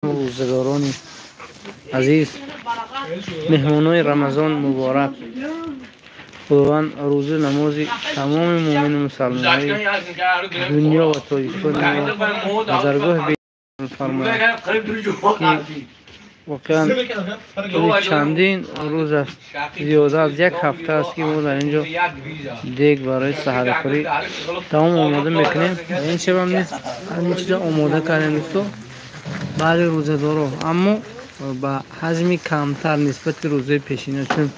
Рӯзадорони азиз, меҳмонои Рамазон муборак. Худованд рӯзу намози тамоми муъмину мусалмонҳои дунё ва Тоҷикистони мо ба даргоҳи фармояд, ки воқеан тӯли чандин рӯз аст, зиёда аз як ҳафта аст, ки мо дар ин ҷо дег барои саҳарихӯрӣ таом омода мекунем. Ва ин шабам низ ҳамин чиза омода кардем, дӯсто, баъди рӯзадоро, аммо ба ҳаҷми камтар нисбати рӯзаи пешина, чун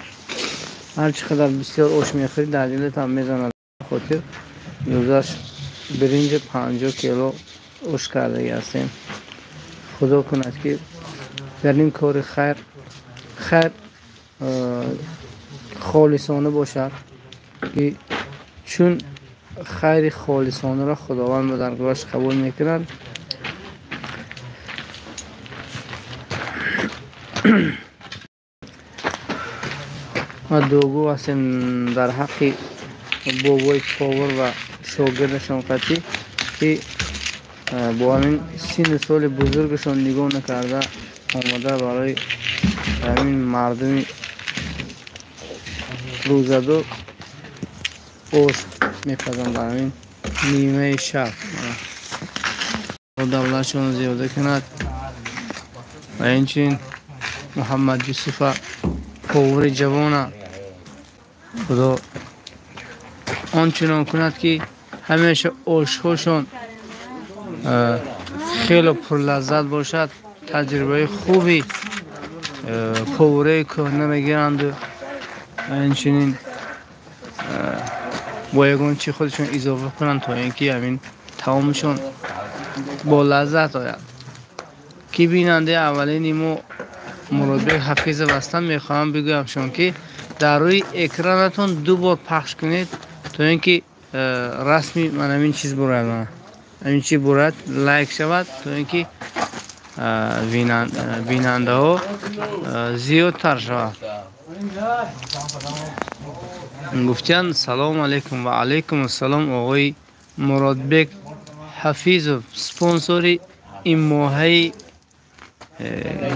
ҳар чӣ қадар бисёр ош мехӯрӣ, дар дилатам мезанад. Хотир рӯзаш биринҷи 50 кило ош кардагӣ ҳастем. Худо кунад, ки дар ин кори хайр холисона бошад, ки чун хайри холисонаро Худованд ба даргоҳаш қабул мекунад. Ма дуогӯ ҳастем дар ҳаққи бобои повар ва шогирдашон қатӣ, ки бо ҳамин синну соли бузургашон нигоҳ накарда, омода барои ҳамин мардуми рӯзадор ош мепазанд дар ҳамин нимаи шаб. Давлатшон зиёда кунад ва инчунин Муҳаммад Юсуфа, повари ҷавона, Худо ончунон кунад, ки ҳамеша ошҳошон хеле пурлаззат бошад, таҷрибаи хуби повараи кӯҳна мегиранду ва инчунин бо ягон чи худашон изофа кунанд, то ин ки ҳамин таомашон бо лаззат ояд. Ки бинандаи аввалини мо Муродбек Ҳафизов ҳастанд, мехоҳам бигӯямшон, ки дар рӯи экранатон ду бор пахш кунед, то ин ки расми ман ҳамин чиз бурад, ҳамин чи бурад, лайк шавад, то ин ки бинандаҳо зиёдтар шавад. Гуфтиянд: «Салому алайкум». Ва алайкум ассалом, оғои Муродбек Ҳафизов, спонсори ин моҳаи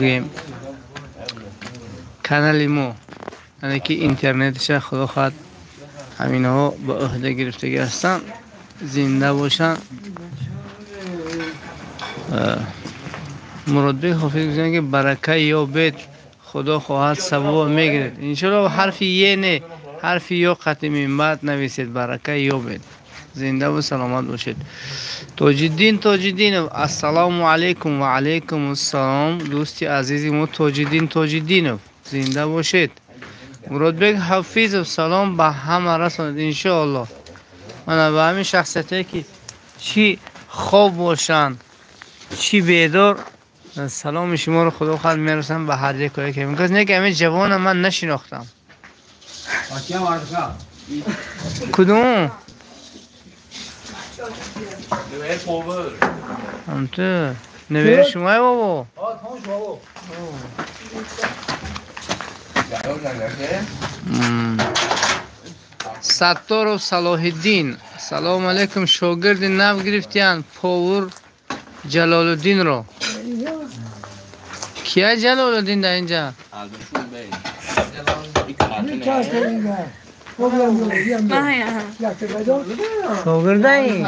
гӯем канали мо, яъне ки интернетиша, худо хоҳад, ҳаминҳо ба ӯҳда гирифтагӣ ҳастанд. Зинда бошанд. Муродбек Ҳофиз гуфтанд, ки барака ёбед, худо хоҳад, савоб мегиред, иншоалло. Ҳарфи е не, ҳарфи ё қатъи минбаъд нависед, барака ёбед. Зиндаву саломат бошед. Тоҷиддин Тоҷиддинов: «Ассалому алайкум». Ва алайкум ассалом, дӯсти азизи мо Тоҷиддин Тоҷиддинов, зинда бошед. Муродбек Ҳафизов: «Салом ба ҳама расонед». Иншоалло, мана ба ҳамин шахсиятое, ки чӣ хоб бошанд, чӣ бедор, саломи шуморо, худо хоҳад, мерасам ба ҳар якое ки кас не, ки ҳамин ҷавона ман нашинохтам. Кудум ҳамту невери шумое, бобо? Сатторов Салоҳиддин: «Салому алайкум. Шогирди нав гирифтиянд, повар Ҷалолуддинро». Кия Ҷалолуддин дар инҷа? Шогирдаи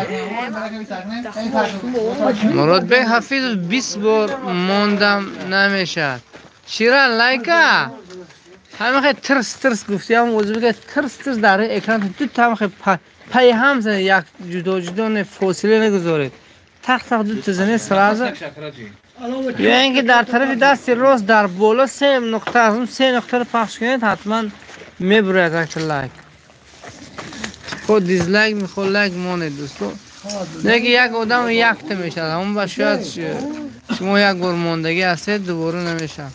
Муродбек Ҳафизов: «20 бор мондам, намешавад». Чира лайка ҳамахе тирс тирс гуфтиам, ӯзбека тирс тирс дар экран ду тамахе пайҳам зане, як ҷудо ҷудо не, фосила нагузоред, тақ тақ ду та зане сразу. Ё ин ки дар тарафи дасти рост дар боло се нуқта аст, се нуқтаро пахш кунед, ҳатман мебурояд якта лайк. Хо дизлайк мехо лайк монед, дӯсто. Не ки як одам якта мешавад, ҳамон ба шояд шумо як бор мондагӣ ҳастед, дубора намешавад.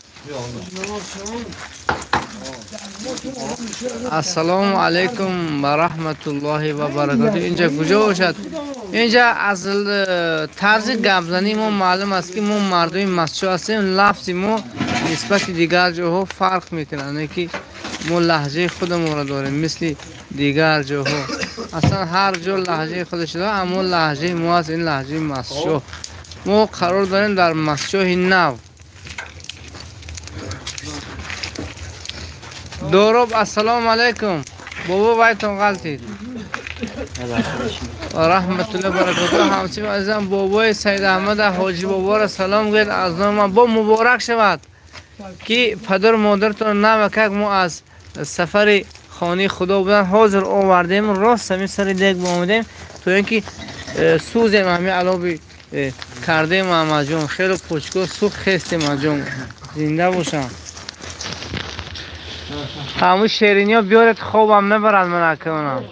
Ассалому алайкум ва раҳматуллоҳи ва баракату. Инҷа куҷо бошад? Инҷа аз тарзи гапзании мо маълум аст, ки мо мардуми Мастчоҳ ҳастем. Лафзи мо нисбати дигар ҷоҳо фарқ мекунад, не ки мо лаҳҷаи худамонро дорем, мисли дигар ҷоҳо. Аслан ҳар ҷо лаҳҷаи худаш дорад, аммо лаҳҷаи мо аст ин лаҳҷаи Мастчоҳ. Мо қарор дорем дар Мастчоҳи Нав. Дороб, ассалому алайкум. Бобо вайтон ғалтид. Раҳматуллоҳи баракатуҳ. Ҳамсиф азизам, бобои Саид Аҳмад Ҳоҷи боборо салом гӯед аз номи ман. Бо муборак шавад ки падару модаратон навакак мо аз сафари хонаи Худо будан ҳозир овардем, рост ҳамин сари дег омадем то ин ки сӯзем ҳамин алоби кардем. Муҳаммадҷон хеле пучко сӯх хестем. Муҳаммадҷон зинда бошам. Ҳамун шериниҳо биёред, хобам мебарад ман акунам.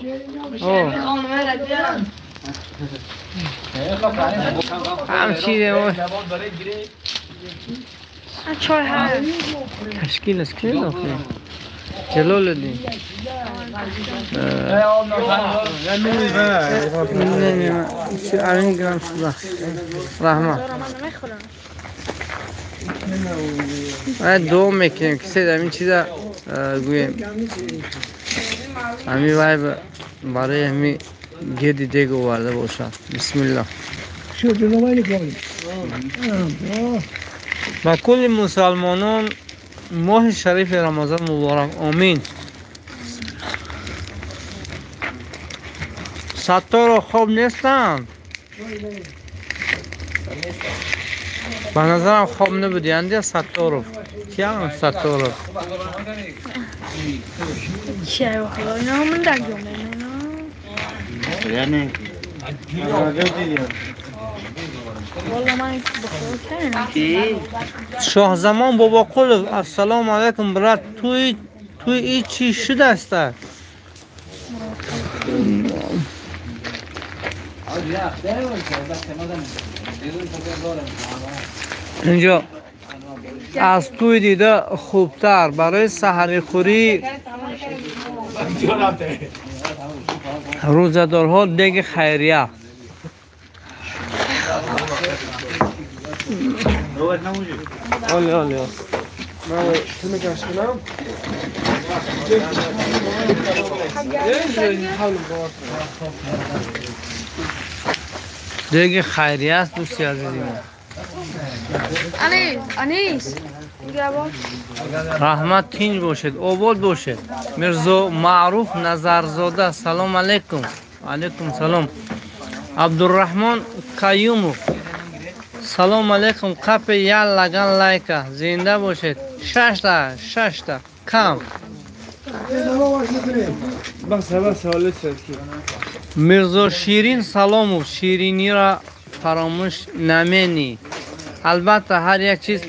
Ҳам чизе ташкил аст ки Ҷалолиддин. Раҳмат. Дуо мекунем ки сед ҳамин чиза гӯем. Ҳамин вай барои ҳамин гирди дег оварда бошад. Бисмиллоҳ. Ба кулли мусалмонон моҳи шарифи Рамазон муборак. Омин. Сатторо хоб нестанд? Ба назарам хоб набуди. Андия Сатторов. Киам Сатторов? Шоҳзамон Бобоқулов, ассалому алайкум, брат. Туи и чӣ шудаста? Инҷо аз туи дида хубтар барои саҳарихӯрӣ рӯзадорҳо деги хайрия. Деги хайрия аст, дӯсти азизи мо. Раҳмат, тинҷ бошед, обод бошед. Мирзо Маъруф Назарзода, салом алайкум. Алайкум салом. Абдурраҳмон Каюмов, салом алайкум. Қапи як лаган лайка. Зинда бошед. Шашта кам. Мирзо Ширин Саломов, ширинира фаромӯш наменӣ. Албатта ҳар як чиз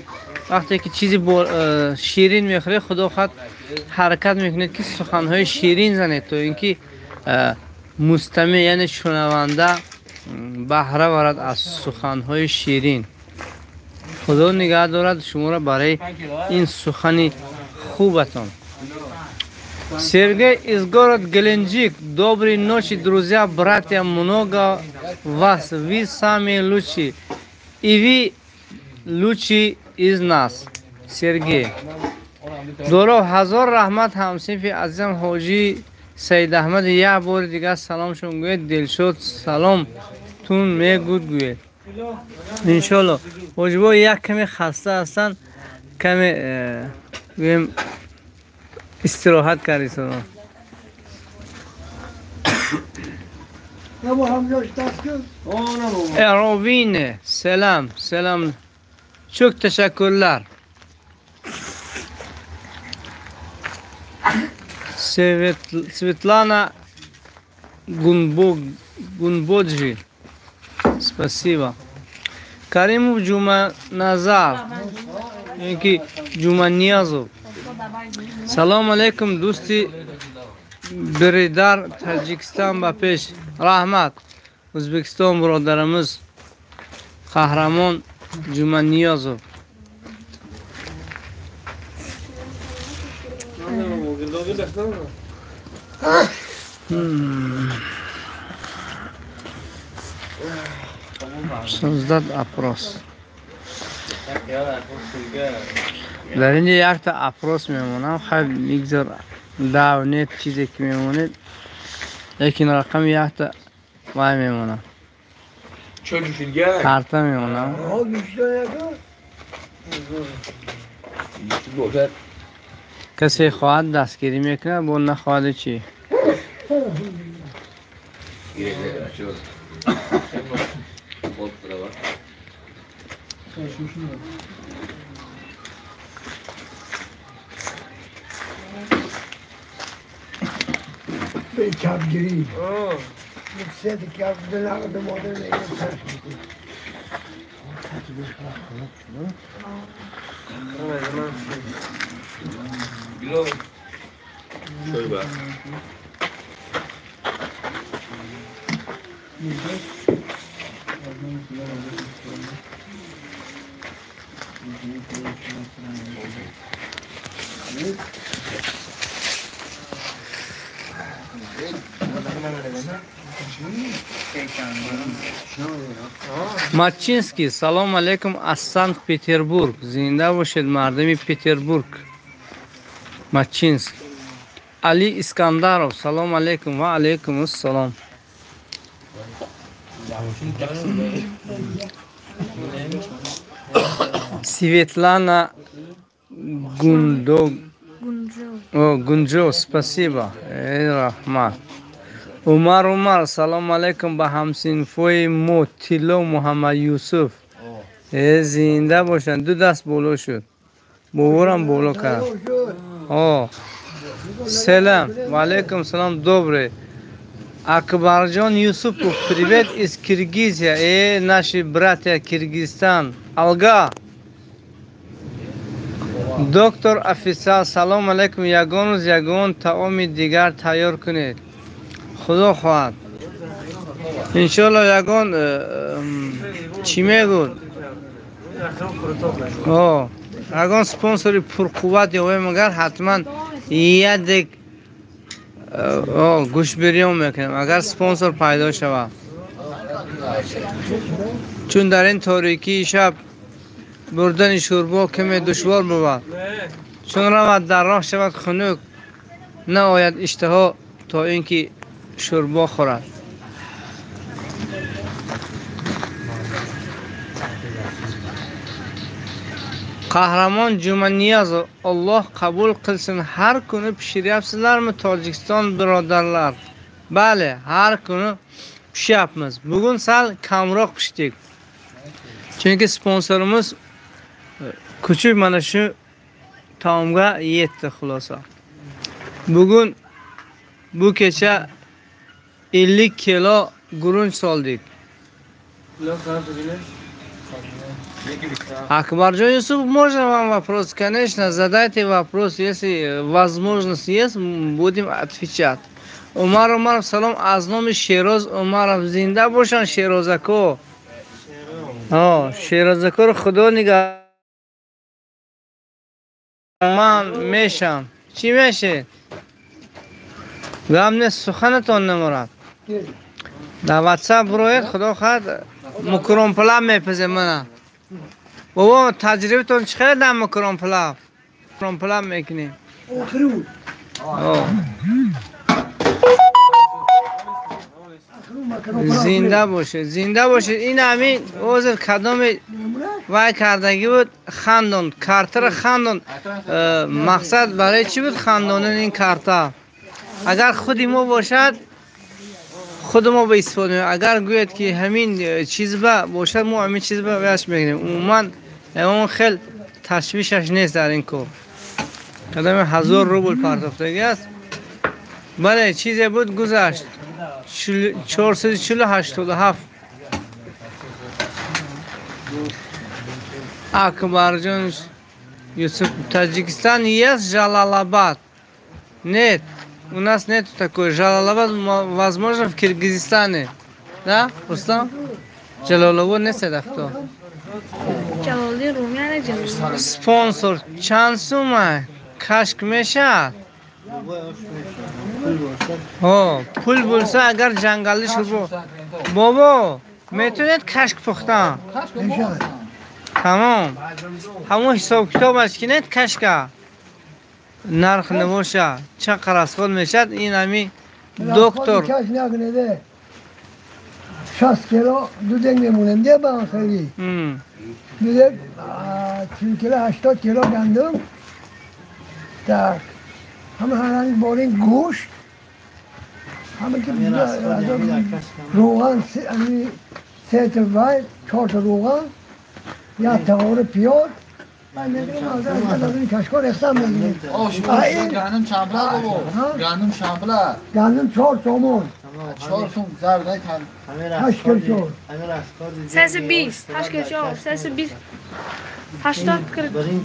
вақте ки чизи ширин мехӯред, Худо хоҳад ҳаракат мекунед ки суханҳои ширин занед, то ин ки мустамеъ, яъне шунаванда баҳра барад аз суханҳои ширин. Худо нигаҳ дорад шуморо барои ин сухани хубатон. Сергей из город Геленджик. Доброй ночи, друзья, братья, много вас. Вы самые лучшие. И вы лучшие из нас. Сергей. Доров, ҳазор раҳмат ҳамсинфи азизам Ҳоҷи Саид Аҳмад. Як бори дигар саломшон гӯед. Дилшод салом тун мегуд гӯед. Иншолло. Ҳоҷибо як каме хаста ҳастанд, каме гӯем истироҳат кардисоно. Эровине, селам, селам. Çok teşekkürler. Светлана Гунбоджи. Спасибо. Каримов Джуманазар. Джуманиязов. Салом алейкум, дӯсти бiriдар Таҷикистон ба пеш. Раҳмат. Ӯзбекистон бародарimiz Қаҳрамон Ҷуманиёзов. Создать опрос. Дар инҷа якта опрос мемонам. Хайр, мигзор дав нет чизе ки мемонед, лекин рақами якта вай мемонам. Карта мемонам. Касе хоҳад дастгирӣ мекунад, бо нахоҳад чӣ? چپگیری سه که به مادر Мачинский, салом алейкум аз Санкт-Петербург. Зинда бошед мардуми Петербург. Мачинский. Али Искандаров, салом алейкум ва алейкум ассалом. Светлана Гундо. О, Гунджо, спасибо. Эй, рахмат. Умар Умар, салом алейкум ба ҳамсинфои мо Тилло Муҳаммад Юсуф. Э, зинда бошанд, ду даст боло шуд. Боворам боло кард. О, селам, ва алейкум салом, добрый. Акбарҷон Юсупов, привет из Киргизия. Э, наши братья Киргизстан. Алга. Доктор официал, салом алейкум, ягон рӯз ягон таоми дигар тайёр кунед. Худо хоҳад. Иншоалло ягон чӣ мегӯд? О, ягон спонсори пурқувват ёбем, агар ҳатман ядек гӯшбирён мекунем, агар спонсор пайдо шавад. Чун дар ин торикии шаб бурдани шӯрбо каме душвор бувад. Чун равад дар роҳ шавад хунук, наояд иштиҳо то ин ки шӯрбо хӯрад. Қаҳрамон Ҷуманиязов, Аллоҳ қабул қилсин. Ҳар куни pishiryapsizlarmi Tojikiston birodarlar? Бале, ҳар куни pishyapmiz. Bugun sal kamroq pishdik. Chunki sponsorimiz kuchi mana shu taomga yetdi xulosa. Bugun bu kecha 50 kilo gurunch soldik. Акбарҷон Юсуф, можно вам вопрос? Конечно, задайте вопрос, если возможность есть, будем отвечать. Умар Умаров, салом аз номи Шероз Умаров. Зинда бошанд Шерозако. О, Шерозакоро Худо нигаҳ. Ман мешам. Чӣ мешед? Гап нест, суханатон наморад. Дар WhatsApp бироед, Худо хоҳад мукромпалаб мепазем мана. Бобо, таҷрибатон чӣ хеле дар мукромпалаб? Мукромпалаб мекунем. Зинда бошед, зинда бошед. Ин ҳамин ҳозир кадоми вай кардагӣ буд, хандон, картаро хандон. Мақсад барои чӣ буд хандонани ин карта? Агар худи мо бошад, худи мо ба истифода мекунем. Агар гӯяд ки ҳамин чиз ба бошад, мо ҳамин чиз ба ваяш мегирем. Умуман он хел ташвишаш нест дар ин кор. Кадоми 1000 рубл партофтагӣ аст. Бале, чизе буд гузашт. 440 87. Акбарҷон Юсуф, Таджикистан есть Жалалабад? Нет, у нас нету такой. Жалалабад, возможно, в Киргизистане. Да, Руслан? Жалалабад нест кто? Спонсор чанд сума? Кашк мешад? О, пул булса агар ҷангалӣ шурбо. Бобо, метавонед кашк пухтан? Тамом. Ҳамон ҳисоб китобаш кинед кашка. Нарх набоша, чақар расход мешад, ин ҳами доктор. 60 کیلو دو دنگ میمونیم دیگه با خیلی دیگه 40 کیلو 80 کیلو گندم так همه هرنگ بارین گوشت همه که روغن سه تا وای 4 تا روغن یا تغور پیاز من نمیدونم از این کشکار اقسام میگیریم. گندم چند پله بابا؟ گندم چند پله؟ گندم 4 تومان. 4 توم ضرب در 8 کیلو 4. 320 8 کیلو 4 320 80 کیلو. این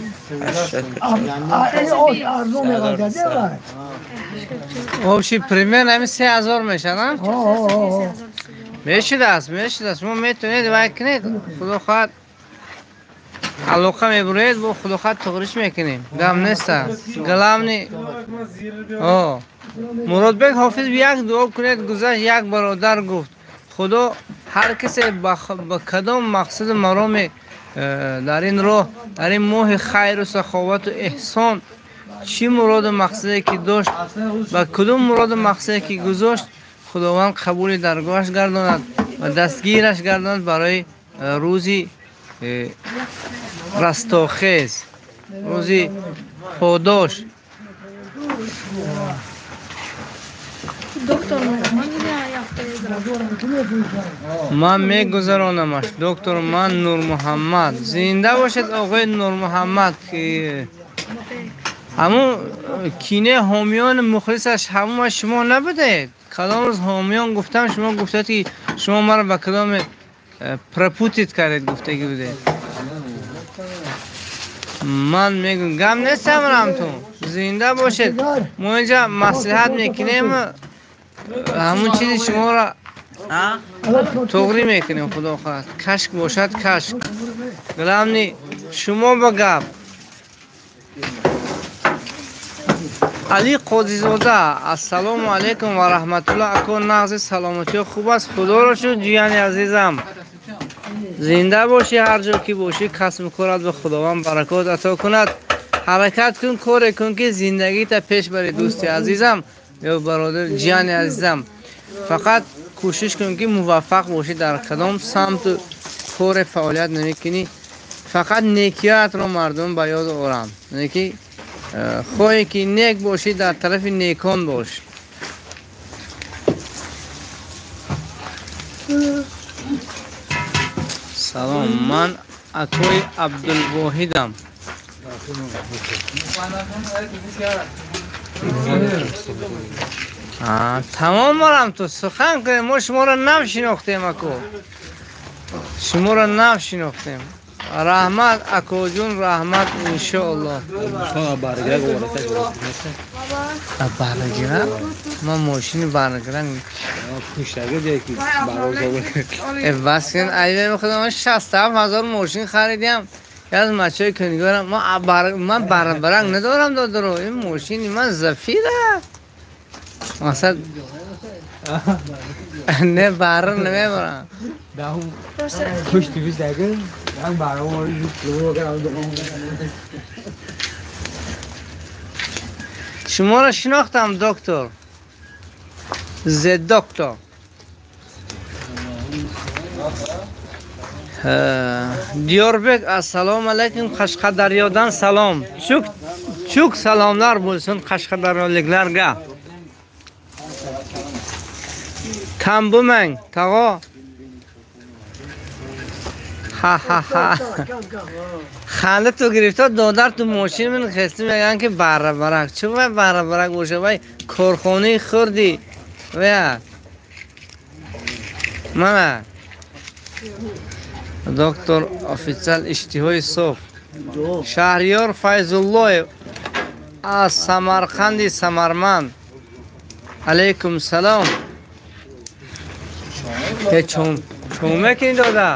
ارزون می‌گردد دیگه. общий примерно همین 3000 میشه نه؟ میشد است شما میتونید وای کنید خدا خواهد علاقه میبرید با خدا خواهد تغریش میکنیم گم نیست главный مرادبек حافظ یک دعا کنید گذشت یک برادر گفت خدا هر کسی با کدام مقصد مرام در این راه در این ماه خیر و سخاوت و احسان چی مراد و مقصدی که داشت و کدام مراد و مقصدی که گذاشت خداوند قبول درگاهش گرداند و دستگیرش گرداند برای روزی رستاخیز روزی پاداش. من میگذرانمش دکتر من نور محمد زنده باشد آقای نور محمد که همون کینه حامیان مخلصش همون شما نبوده. کدام روز حامیان گفتم شما گفتید که شما مرا به کدام پرپوتید کردید گفتگی بوده. من میگم گم نیستم رمتون زنده باشید. ما اینجا مصلحت میکنیم همون چیزی شما را تغری میکنیم خدا خواهد کشک باشد کشک главный شما با گپ. علی قاضیزاده السلام علیکم و رحمت الله اکو نغز سلامتی خوب است خدا را شکر جیان عزیزم زنده باشی هر جا که باشی کسب کارت به خداوند برکات عطا کند. حرکت کن کار کن که زندگی تا پیش بری دوستی عزیزم یا برادر جیان عزیزم. فقط کوشش کن که موفق باشی در کدام سمت کار فعالیت نمیکنی فقط نیکیات رو مردم به یاد آورند. یعنی خواهی که نیک باشی در طرف نیکان باش. سلام من اکوی عبدالواحدم. تمام مرم تو سخن کنیم ما شما را نشناختیم اکو شما را نشناختیم. رحمت اکو جون رحمت انشاءالله. برگرد ما ماشین برگرد بس کن ایوه میخوادم من 67,000 ماشین خریدیم از مچه کنگارم من برگ ندارم دادرو این ماشین من زفیره مثلا نه بر نمیبرم شما را شناختم دکتر ز دکتر. Diyorbek assalomu alaykum Qashqadaryodan salom. Chuk salomlar bo'lsin Qashqadaryoliklarga. Kam bo'lmang tag'o. Ha ha ha. Ханда ту гирифтор додар ту мошин мин хести меган ки барабарак. Чу вай барабарак боша вай корхонаи хурди. Вая. Мана. Доктор официал иштиҳои соф. Шаҳриёр Файзуллоев аз Самарқанди Самарманд. Алейкум салом. Чун мекунӣ дода?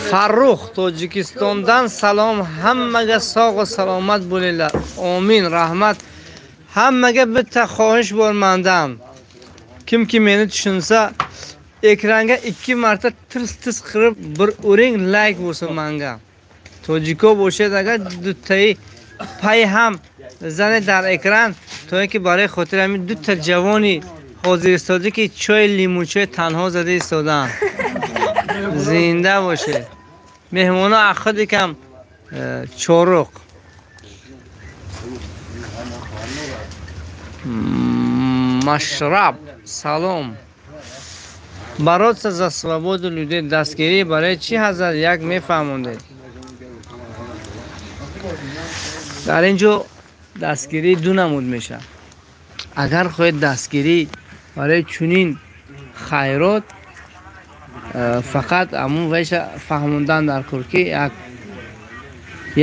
Фаррух Тоҷикистондан салом. Ҳамага соғу саломат bo'linglar. Омин раҳмат. Hammaga bitta xohish bor mendan. Kimki meni tushunsa, ekranga 2 marta tirs-tirs qilib bir uring like bo'lsin menga. Tojiko bo'shad agar duttayi pay ham занед дар экран то ин ки барои хотири ҳамин дута ҷавони ҳозир истода ки чойи лимучой танҳо зада истодаанд. Зинда бошед. Меҳмоно аз худ якам чоруқ. Машраб салом. Бороться за свободу людей дастгирӣ барои чӣ ҳазрат як мефаҳмондед? Дар ин ҷо дастгирӣ ду намуд мешавад. Агар хоҳед дастгирӣ барои чунин хайрот фақат ҳамун вайша фаҳмондан дар кор ки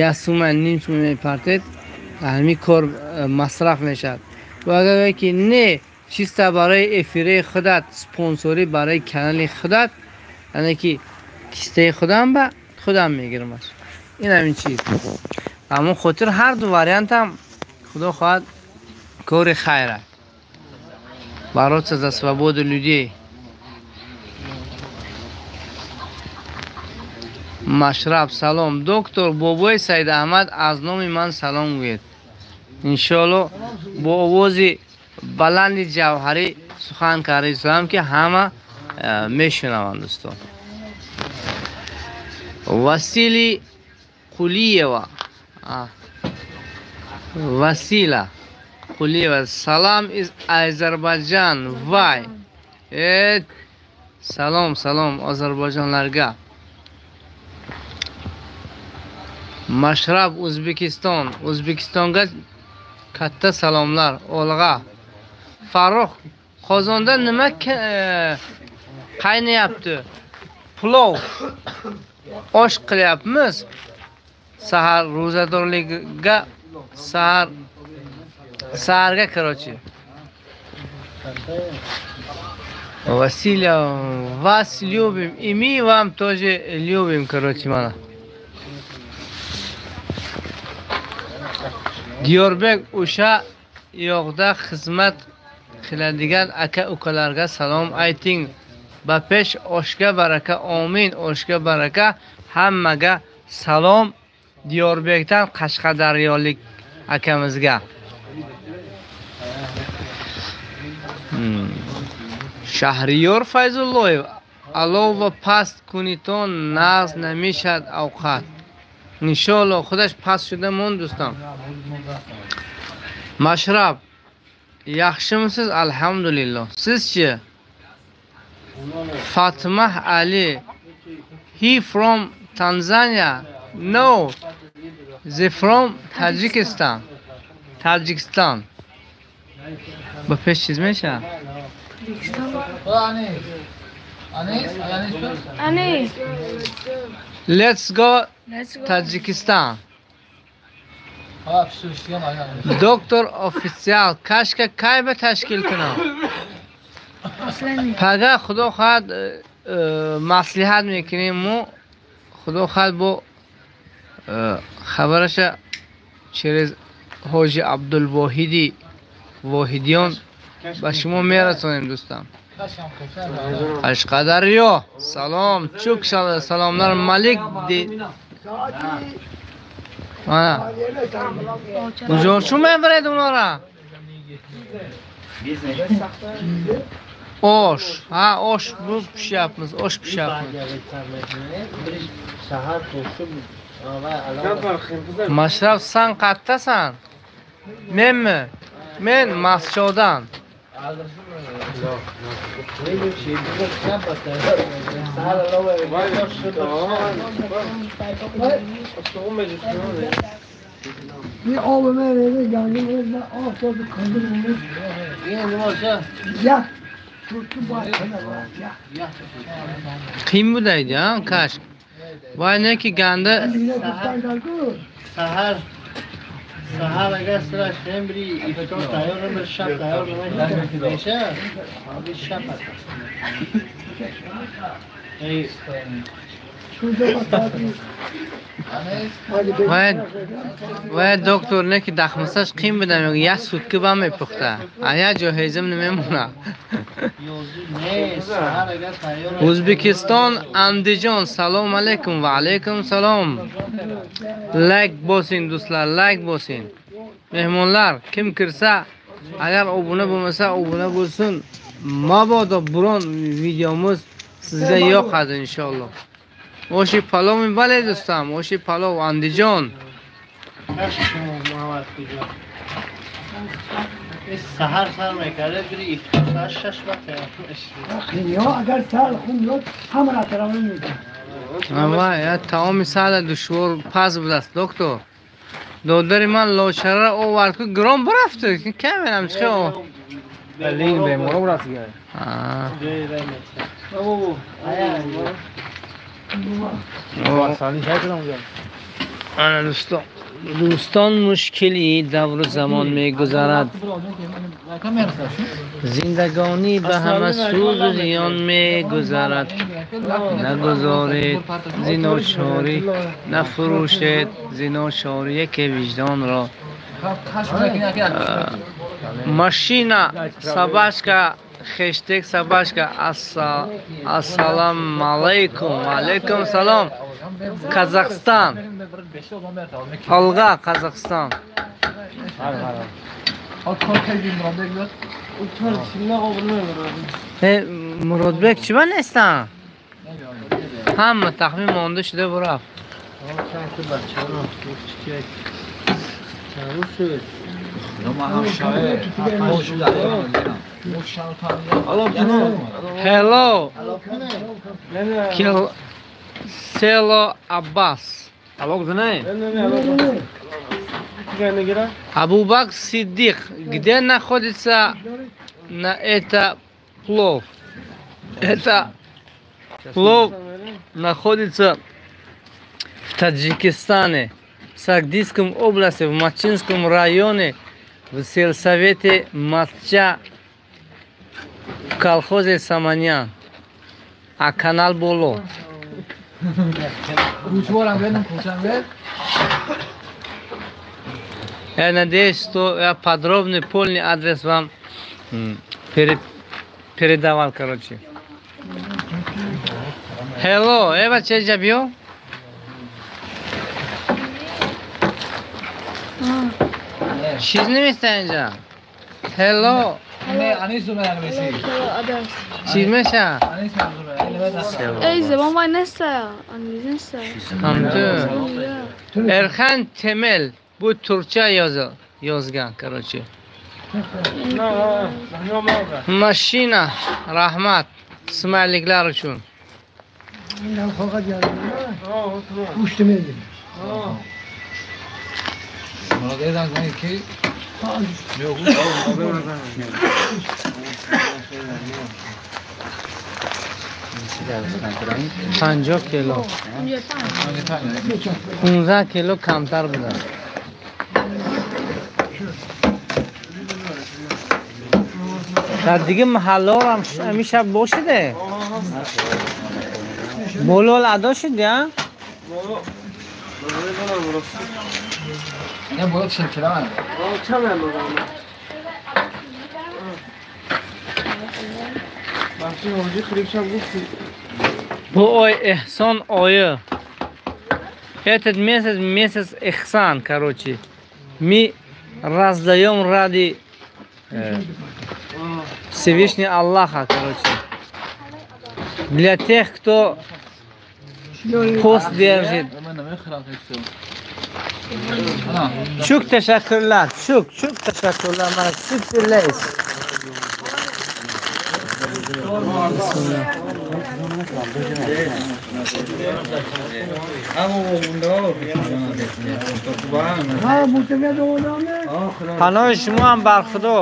як сума ним сума мепартед ҳамин кор масраф мешавад. Ва агар ки не чиста барои эфираи худат спонсорӣ барои канали худат яъне ки кистаи худам ба худам мегирамаш. Ин ҳамин чиз. Ҳамон хотир ҳар ду вариантам худо хоҳад кори хайр аст. Бороться за свободу людей. Машраб салом. Доктор бобои Саид Аҳмад аз номи ман салом гӯед. Иншоалло бо овози баланди ҷавҳарӣ сухан карда истодам ки ҳама мешунаванд дӯстон. Васили Қулиева. Васила Қулиева. Салам из Азербайджан. Вай. Салом, салом озарбойҷонларга. Машраб O'zbekiston. O'zbekistonga katta salomlar. Olg'a. Farruh, qozonda nima qaynayapti? Plov. Osh qilyapmiz. Sahar ro'zadorlikka saharga короче. Василия, вас любим и мы вам тоже любим, короче, mana. Diyorbek o'sha yoqda xizmat qiladigan aka ukalarga salom ayting. Ba pesh oshga baraka, omin, oshga baraka. Hammaga salom Diyorbekdan Qashqadaryolik akamizga. Shahriyor Fayzulloyev, alova past kuniton naz namishad ovqat. Иншоалло худаш паст шуда монд дӯстон. Mashrab, yaxshimisiz? Alhamdulillah. Sizchi? Fatma Ali. He from Tanzania. No. They from Tajikistan. Tajikistan. Ба пеш чиз мешавад? Ани. Let's go Tajikistan. Доктор официал кашка кай ба ташкил кунам? Пага худо хоҳад маслиҳат мекунем мо. Худо хоҳад бо хабараша через ҳоҷи Абдулвоҳиди Воҳидиён ба шумо мерасонем дӯстам. Қашқадарё салом, чук саломлар Малик Mana. Куҷо шу мебаред унора? Ош. Ha, osh bu pishyapmiz, osh pishyapmiz. Mashrab san qayerdasan? Menmi? Men Maschodan. Bir آب من ریزه گندم ریزه آب تو کندم ریزه یک تو باید کنه یک Qiyin budaydi ha kash. Voy neki ganda sahar sahar agar sira shembri iftor tayyor bir shab tayyor necha bir shab ey Voy doktor neki daxmasash qiyin budam як сутка ба мепухта. А як ҷо ҳезим намемона. O'zbekiston Andijon salom alaykum va alaykum salom. Like bosing do'stlar, like bosing. Mehmonlar kim kirsa, agar obuna bo'lmasa obuna bo'lsin. Mabodo biron videomiz sizga yoqadi inshaalloh. Oshi palov balе do'stam, oshi palov Andijon. سحر سر میکرده بری افطار ساعت 6 وقت یا اگر سال خون یاد هم را تراون میده. آوا یا تمام سال دشوار پس بود است دکتر. دادر من لاچره آورد که گرام برفته که کم چه لین به مورو رفت گه. آه دوستان دوستان مشکلی دور زمان میگذرد، زندگانی به همه سوز و زیان میگذرد. نگذارید زیناچاری، نفروشید زیناچاری که وجدان را. Машина собачка хештег собачка. Ассалам алейкум. Алейкум салом. Казахстан. Алға Казахстан. Murodbek чиба нестан? Ҳама тахмин монда шуда бурафт. Hello. Selo Abbas. Абубакр Сиддик. Где находится на это плов? Это плов находится в Таджикистане, в Сагдийском области, в Мачинском районе, в сельсовете Матча, в колхозе Саманян. А канал Боло. Я надеюсь, что я подробный, полный адрес вам передавал, короче. Hello, Эва Чеджабио? Чиз немистан инҷа? Hello. Чиз меша? Ey забон вай неста, англизи неста. Ҳамту. Эрхан Темел bu turkcha yozgan, короче. Mashina, rahmat smayliklar uchun. Панҷоҳ кило. 15 кило камтар будааст. Дар дига маҳаллаҳо ҳам ҳамин шаб бошиде? Болол адо шуд, я? Bu oy Ehson oyi. Этот месяц месяц Эхсан, короче. Мы раздаем ради Всевышнего Аллаха, короче. Для тех, кто пост держит. Çok teşekkürler. Çok çok teşekkürler. Bismillah. پناه شما هم بر خدا.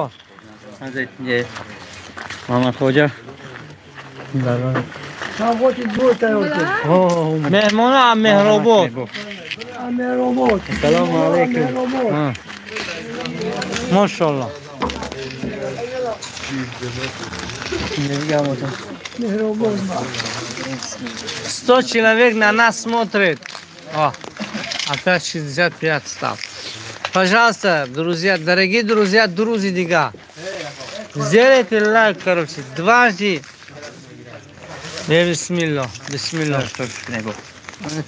محمد خواجه. مهمان هم مهرآباد. سلام علیکم. ماشاءالله. 100 человек на нас смотрит. О, опять 65 стал. Пожалуйста, друзья, дорогие друзья, друзья дига. Сделайте лайк, короче, дважды. Бисмиллах, бисмиллах.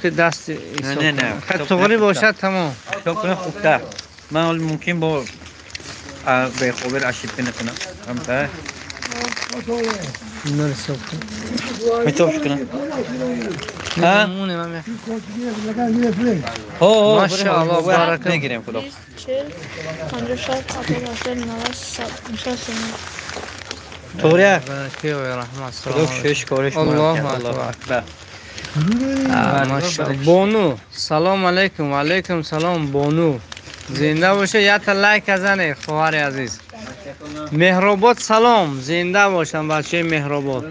که دست نه نه توغری باشد تمام. خوبتر. من حال ممکن با به خبر اشیب نکنم. همتا؟ میتوب کنم. ها؟ ماشاءالله برکت میگیریم خدا. 40 56 77 90 طوریه. خدا شش کارش الله اکبر. ماشاءالله. بانو سلام علیکم. و علیکم سلام بانو. زنده باشه. یا تا لایک زنه خواهر عزیز. مهرآباد سلام. زنده باشم بچه مهرآباد.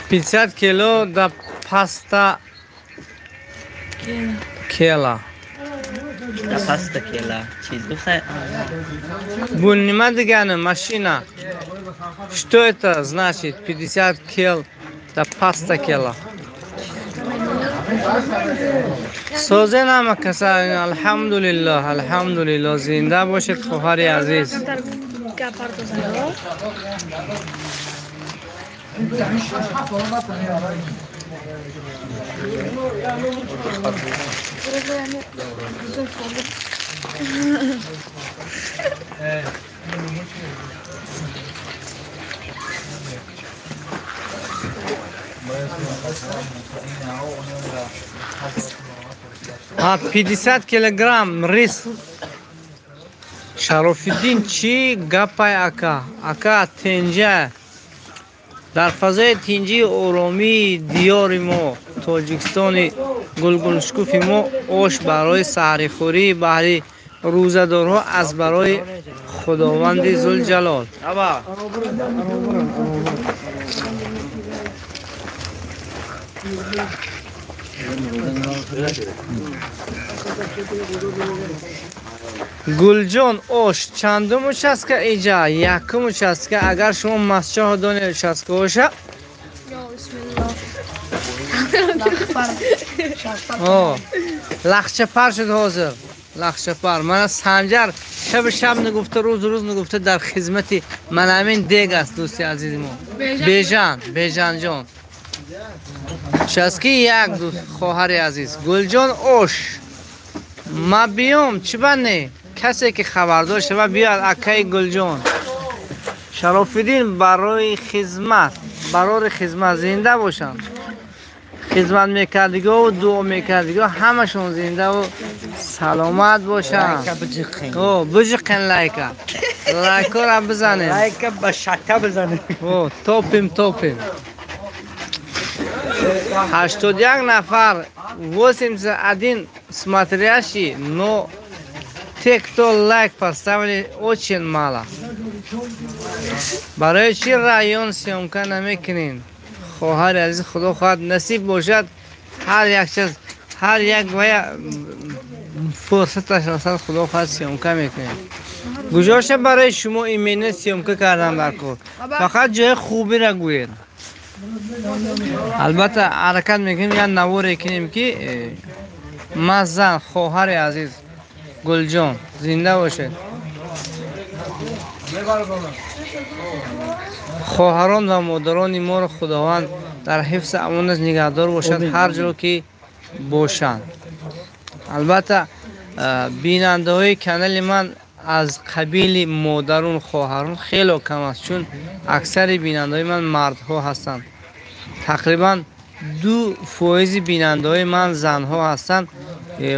50 کیلو دا پاستا کیلا. دا پاستا کیلا چیز گفت؟ Bu nima degani mashina? Что это значит? 50 кил да паста кила. Созе нама каса. Алҳамдулиллоҳ, алҳамдулиллоҳ. Зинда бошед хоҳари азиз. ها 50 килограмм рис. Шарофиддин чӣ гапай ака? Ака тенҷа. Дар фазои тинҷии оромии диёри мо, Тоҷикистони гулгулшукуфи мо, ош барои саҳрихӯрӣ баҳри рӯзадорҳо аз барои Худованди Зулҷалол. Гулҷон ош чандум участка иҷа? Якум участка. Агар шумо масчоҳ доне участка боша. Лахчапар шуд ҳозир. Лахчапар. Мана Санҷар шаб шаб нагуфта, рӯз рӯз нагуфта дар хизмати ман ҳамин дег аст дӯсти азизи мо. Бежан, Бежанҷон. Участки як дӯст хоҳари азиз. Гулҷон ош. Ма биём чӣ ба не? Касе ки хабардор шава биёяд акаи Гулҷон. Шарофиддин барои хизмат, барори хизмат зинда бошанд. Хизмат мекардиго дуо мекардиго ҳамашон зиндаву саломат бошанд. Биҷиқен лайка. Лайкора бизанем. Лайка ба шата бизанем. Топим топим. 81 нафар, 81 смотрящий, но те, кто лайк поставили, очень мало. Барои чӣ район съёмка намекунем? Хоҳари азиз, Худо хоҳад насиб бошад, ҳар як чиз, ҳар як вая фурсаташ расад, Худо хоҳад съёмка мекунем. Гуҷоша барои шумо именно съёмка кардан дар кор. Фақат ҷои хубиро гӯед. Албатта ҳаракат мекунем як наворе кунем ки маззан хоҳари азиз Гулҷон зинда бошед. Хоҳарон ва модарони моро Худованд дар ҳифзи амонаш нигаҳдор бошад ҳар ҷо ки бошанд. Албатта бинандаҳои канали ман аз қабили модарун хоҳарон хело кам аст, чун аксари бинандаҳои ман мардҳо ҳастанд. Тақрибан 2% бинандаҳои ман занҳо ҳастанд.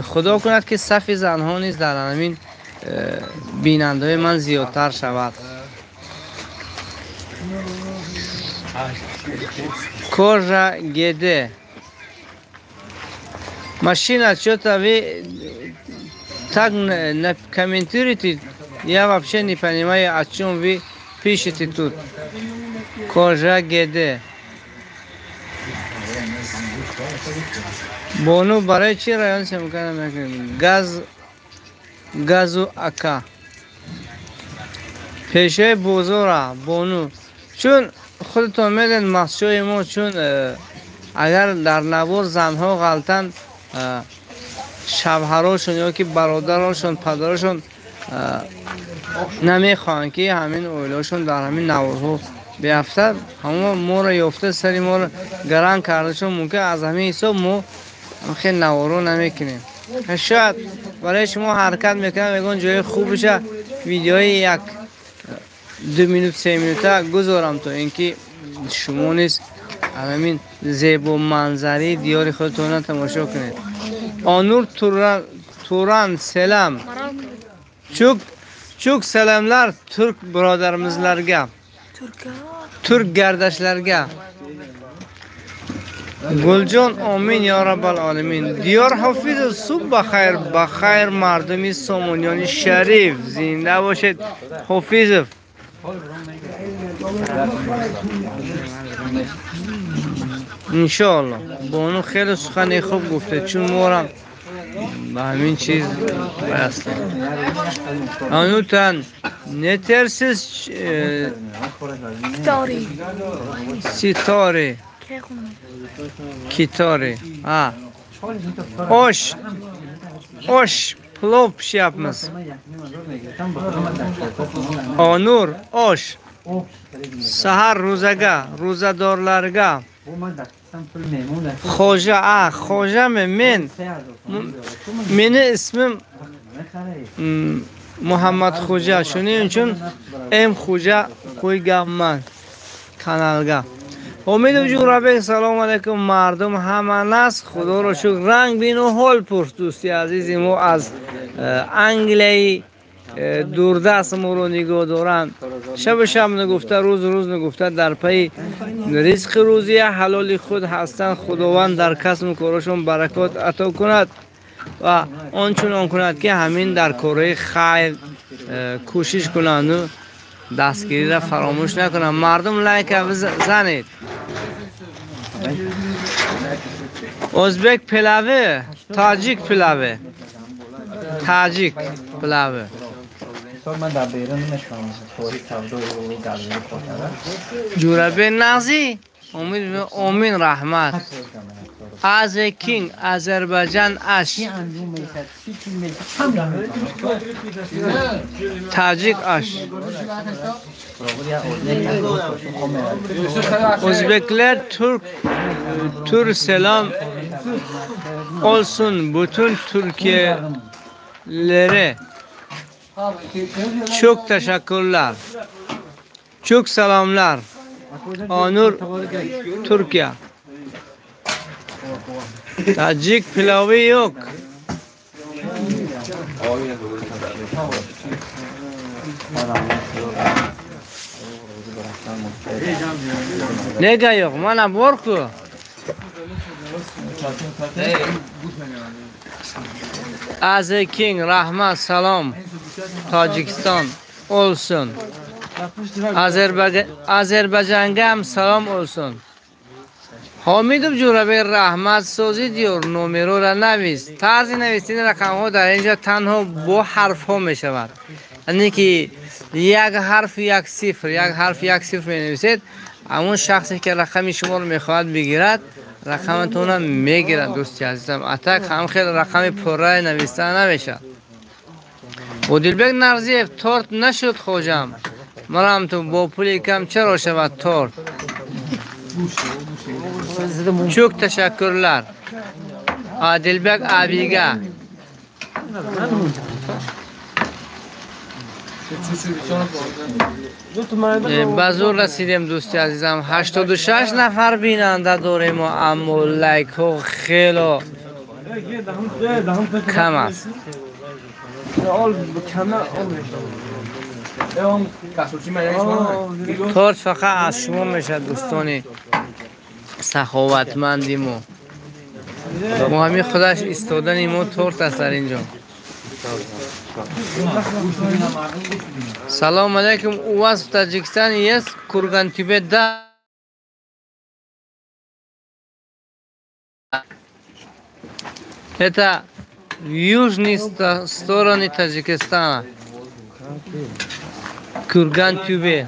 Худо кунад ки сафи занҳо низ дар ҳамин бинандаҳои ман зиёдтар шавад. Кожа геде. Машина, что-то вы так комментируете, я вообще не понимаю, о чем вы пишете тут. Кожа геде. Бону барои чӣ район съёмка намекунем? Газ газу ака. Пешаи бозора бону. Чун худатон медонед масҷои мо, чун агар дар навор занҳо ғалтанд, шавҳарошон ё ки бародарошон, падарошон намехоҳанд ки ҳамин оилаошон дар ҳамин наворҳо биафтад, ҳамон моро ёфта сари моро гаран кардашон мумкин. Аз ҳамин ҳисоб мо хеле наворо намекунем. Шояд барои шумо ҳаракат мекунам, ягон ҷои хубиша видеои 1-2 минут 3 минута гузорам, то ин ки шумо низ ҳамин зебо манзари диёри худтонро тамошо кунед. Онур Туран селам. Çok selamlar Türk birodarımızlarga. Türk kardeşlerga. Guljon amin ya Rabbal alamin. Diyor Hafiz صبح بخیر بخیر مردمی سومونیان شریف زنده باشید حافظ. انشالله بانو خیلی سخن خوب گفته، چون مورم به همین چیز بسته. آنوتن نترسیز ستاره کیتاره osh osh plov pishyapmiz. Onur osh sahar ro'zaga ro'zadorlarga. Xo'ja xo'jami men? Meni ismim Muhammad Xo'ja, shuning uchun M Xo'ja qo'yganman kanalga. Умидов Ҷӯрабек салом алайкум мардум ҳама нас худоро шукр ранг бину ҳол пурс. Дӯсти азизи мо аз Англияи дурдаст моро нигоҳ доранд. Шаб шаб нагуфта, рӯз рӯз нагуфта дар пайи ризқи рӯзии ҳалоли худ ҳастанд. Худованд дар касбу корашон баракот ато кунад ва ончунон кунад ки ҳамин дар корҳои хайр кӯшиш кунанду дастгириро фаромӯш накунанд. Мардум лайка занед. Ӯзбек пилави, тоҷик пилави, тоҷик пилави. Ҷӯрабе нағзӣ умин раҳмат. Аз кинг Азербайҷан аш тоҷик аш. O'zbeklar Türk selam olsun bütün Türkiye'lere. Çok teşekkürler. Çok selamlar. Onur Türkiye. Tacik pilavı yok. Nega yo'q? Mana bor-ku. Azi King rahmat salom. Tojikiston olsun. Azerbaycanga ham salom olsun. Ҳомидов Ҷӯрабек раҳмат созӣ диёр номероро навис. Тарзи нависини рақамҳо дар инҷо танҳо бо ҳарфҳо мешавад. Яъне ки як ҳарф як сифр, як ҳарф як сифр менависед, ҳамон шахсе ки рақами шуморо мехоҳад бигирад, рақаматонро мегирад. Дӯсти азизам, атак ҳам хеле рақами пурра нависта намешавад. Одилбек Нарзиев торт нашуд хоҷам. Марам ту бо пули кам чаро шавад торт? Çok teşekkürler. Adilbek abiga. Ба зур расидем дӯсти азизам. 86 нафар бинанда дорем, аммо лайкҳо хело кам аст. Торт фақат аз шумо мешавад дӯстони саховатманди мо. Мо ҳамин худаш истодани мо торт аст дар инҷо. Салом алейкум. У вас в Таджикистане есть Курган-Тюбе? Да. Это южные стороны Таджикистана. Курган-Тюбе.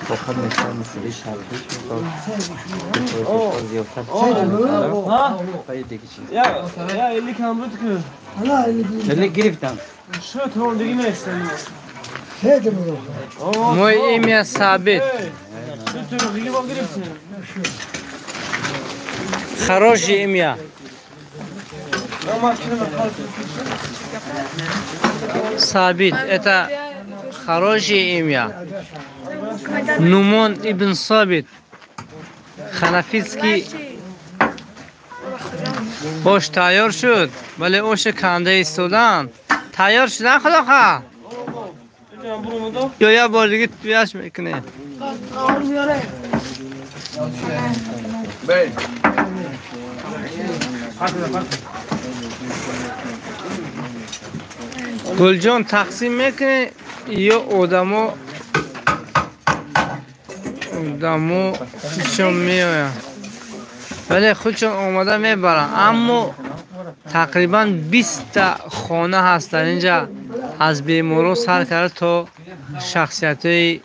واخد مثل شرقیش میخواد Ya 50 kamrut ki. 50 گرفتم. Şu دیگه نیستم. Мой имя Сабит. Хорошее имя. Сабит – это хорошее имя. Нумон ибн Сабит. Ханафитский. Ош тайёр шуд, вале ош канда истодан. Тайёр шудан худоха. Ё я бор дига туяш мекунем. Гулҷон тақсим мекунӣ ё одамо худшон меоянд? Вале худшон омода мебаранд, аммо тақрибан 20 хона ҳаст дар инҷа, аз беморон сар карда то шахсиятҳои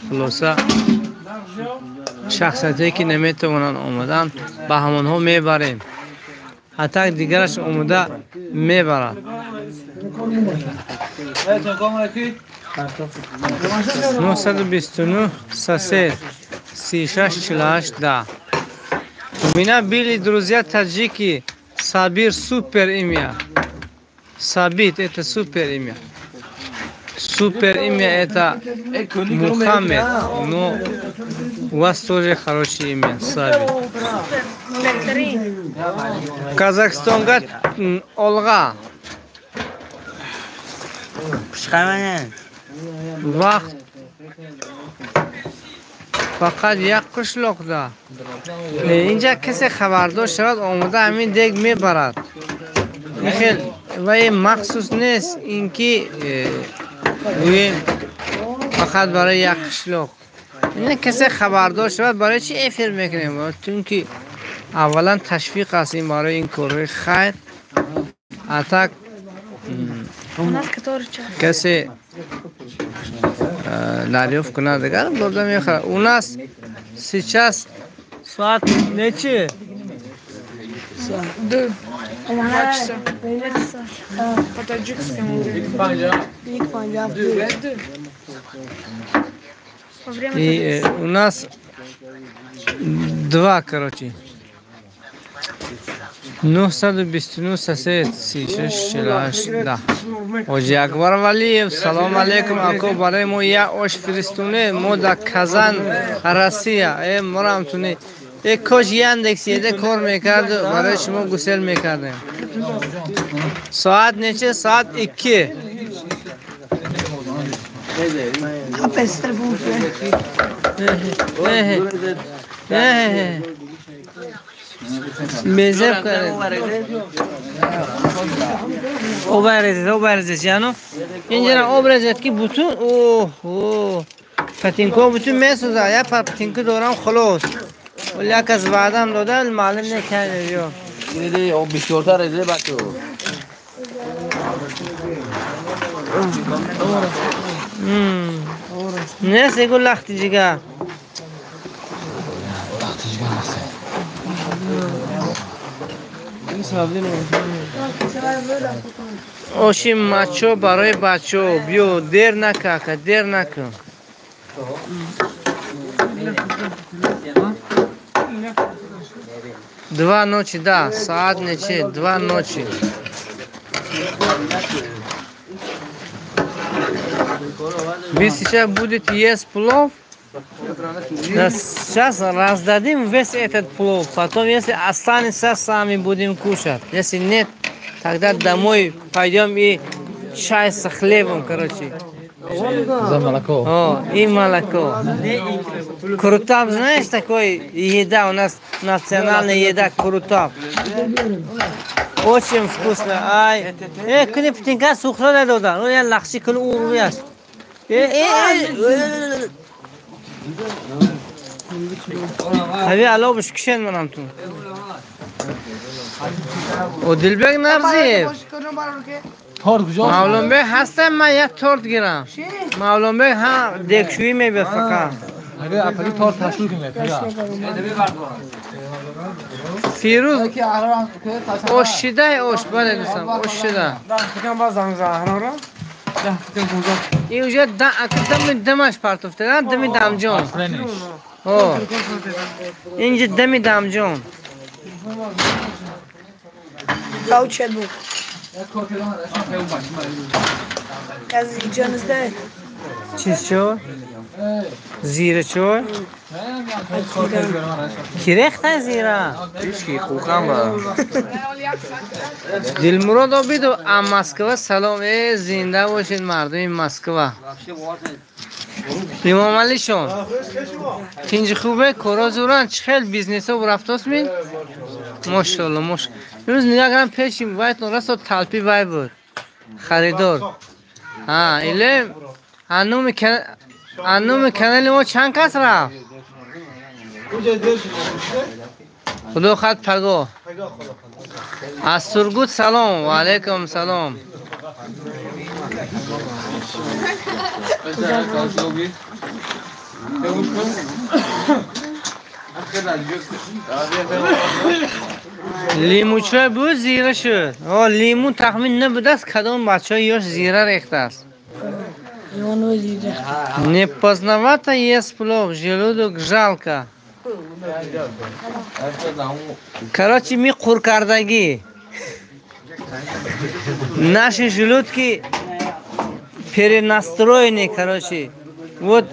хулоса шахсиятҳое ки наметавонанд омадан, ба ҳамонҳо мебарем. Ҳатто дигараш омода мебарад. 929 сосед 36 48 10. У меня были друзья таджики. Сабир супер имя. Сабит это супер имя. Супер имя это Мухаммед. Но у вас тоже хорошее имя Сабит. Казахстанга Олга. Вақт фақат як қишлоқда. Инҷа касе хабардор шавад, омода ҳамин дег мебарад. Хел вай махсус нест ин ки гӯем фақат барои як қишлоқ. Ин касе хабардор шавад, барои чӣ эфир мекунем? Чунки аввалан ташвиқ аст ин барои ин корҳои хайр. Атак касе дарёфт кунад, дигар бурда мехӯрад. У нас сейчас соат нечи? 2 часа. По таджикскому времени. И у нас 2, короче. 929 сосед 36 48 10. Ҳоҷи Акбар Валиев, салом алейкум, ако барои мо як ош фиристуне, мо дар Казан, Россия. Моро ҳамтуне. Кош Яндекс еде кор мекард, барои шумо гусел мекардем. Соат нече? Соат 2. Безеб кард. Обарезед, яно. Инҷара обрезед ки бутун, оҳ, оҳ. Патинко бутун месӯзад. Як пар патинко дорам, холос. Вале як аз ваъдам дода, маълум накард ё. Об бисёртар резе бачо. Нест эгу лахти ҷигар. Лахти ҷигар нест. Оши мачо барои бачо. Биё, дер нака, ака, дер накун. 2 ночи, да, соат нече, 2 ночи. Вы сейчас будете есть плов? Да, сейчас раздадим весь этот плов. Потом, если останется, сами будем кушать. Если нет, тогда домой пойдем и чай с хлебом, короче. За молоко. О, и молоко. Крутап, знаешь, такой еда у нас, национальная еда, крутап. Очень вкусно. Ай, куни птинка сухро надода. Ну я лахши куни урвяш. Хави алобуш кишен манам ту. Одилбек Набзиев. Мавлонбек ҳастам, ман як торт гирам. Мавлонбек ҳа дегшӯӣ мебиёд фақат. Фирӯз ош шида ош, бале дӯстам, ош шида. Ин уже дами дамаш партофта, дами дамҷон. Инҷа дами дамҷон. Чиз чо? Зира чо? Ки рехта зира? Дилмурод Обидов аз Москва салом. Э, зинда бошед мардуми Москва. Имомалишон тинҷи хубе, коро зуран, чӣ хел бизнесо рафтост ми? Мошалло, мош. Имрӯз нигоҳ кардам пеши вайтон расо талпи вай буд. Харидор. Ҳа, иле аннуми канали мо чанд кас рафт? Худо хад паго. Аз Сургут салом. Ва алайкум салом. Лимучой буд, зира шуд. О, лиму тахмин набудааст, кадом бачаҳои ёш зира рехтааст. Не поздновато ест плов, желудок жалко. Короче, ми қуркардагӣ. Наши желудки перенастроены, короче. Вот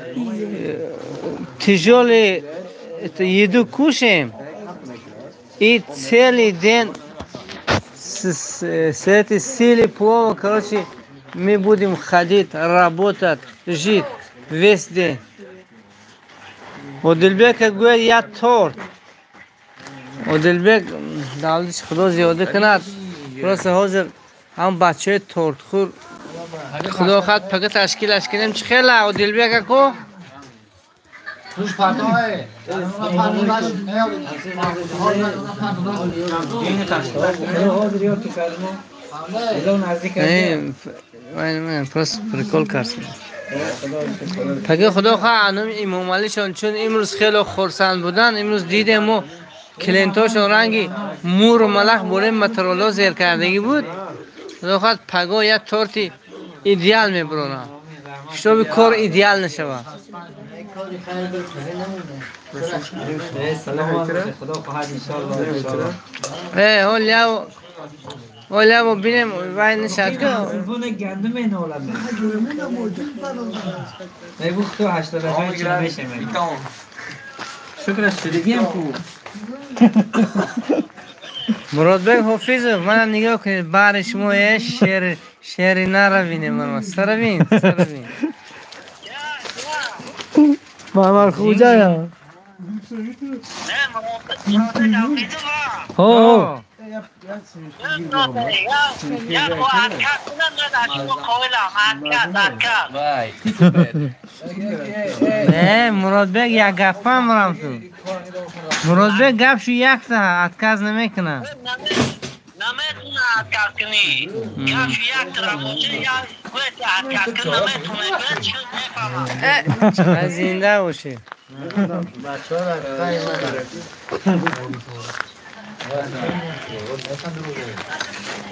тяжелый еду кушаем, и целый день с этой силой плова, короче, мы будем ходить, работать, жить весь день. Одилбек гӯяд як торт. Одилбек давлати худо зиёда кунад. Просто ҳозир ҳам бачаҳои тортхӯр худо хад пага ташкилаш кунем. Чӣ хела Одилбек ако? Просто прикол кардем. Пага худо хоҳад анум Имомалишон чун имрӯз хеле хурсанд буданд, имрӯз дидем мо клиентошон ранги муру малах борем матроло зер кардагӣ буд. Худо хоҳад паго як торти идеал мебуронад, чтобы кор идеал нашавад. Оля бинем вай нишад ки Муродбек Ҳофизов, манам нигоҳ кунед, баҳри шумо е шер шери наравинем, саравин, саравин. Мамар хуҷая. Ҳо. Не, Муродбек як гапам рам ту. Муродбек гапшу якта отказ намекунад. Наметуна отказ кунӣ. Гапшу якта бошад, як отказ кун наметуна, чун мефаҳмам. Зинда бошед.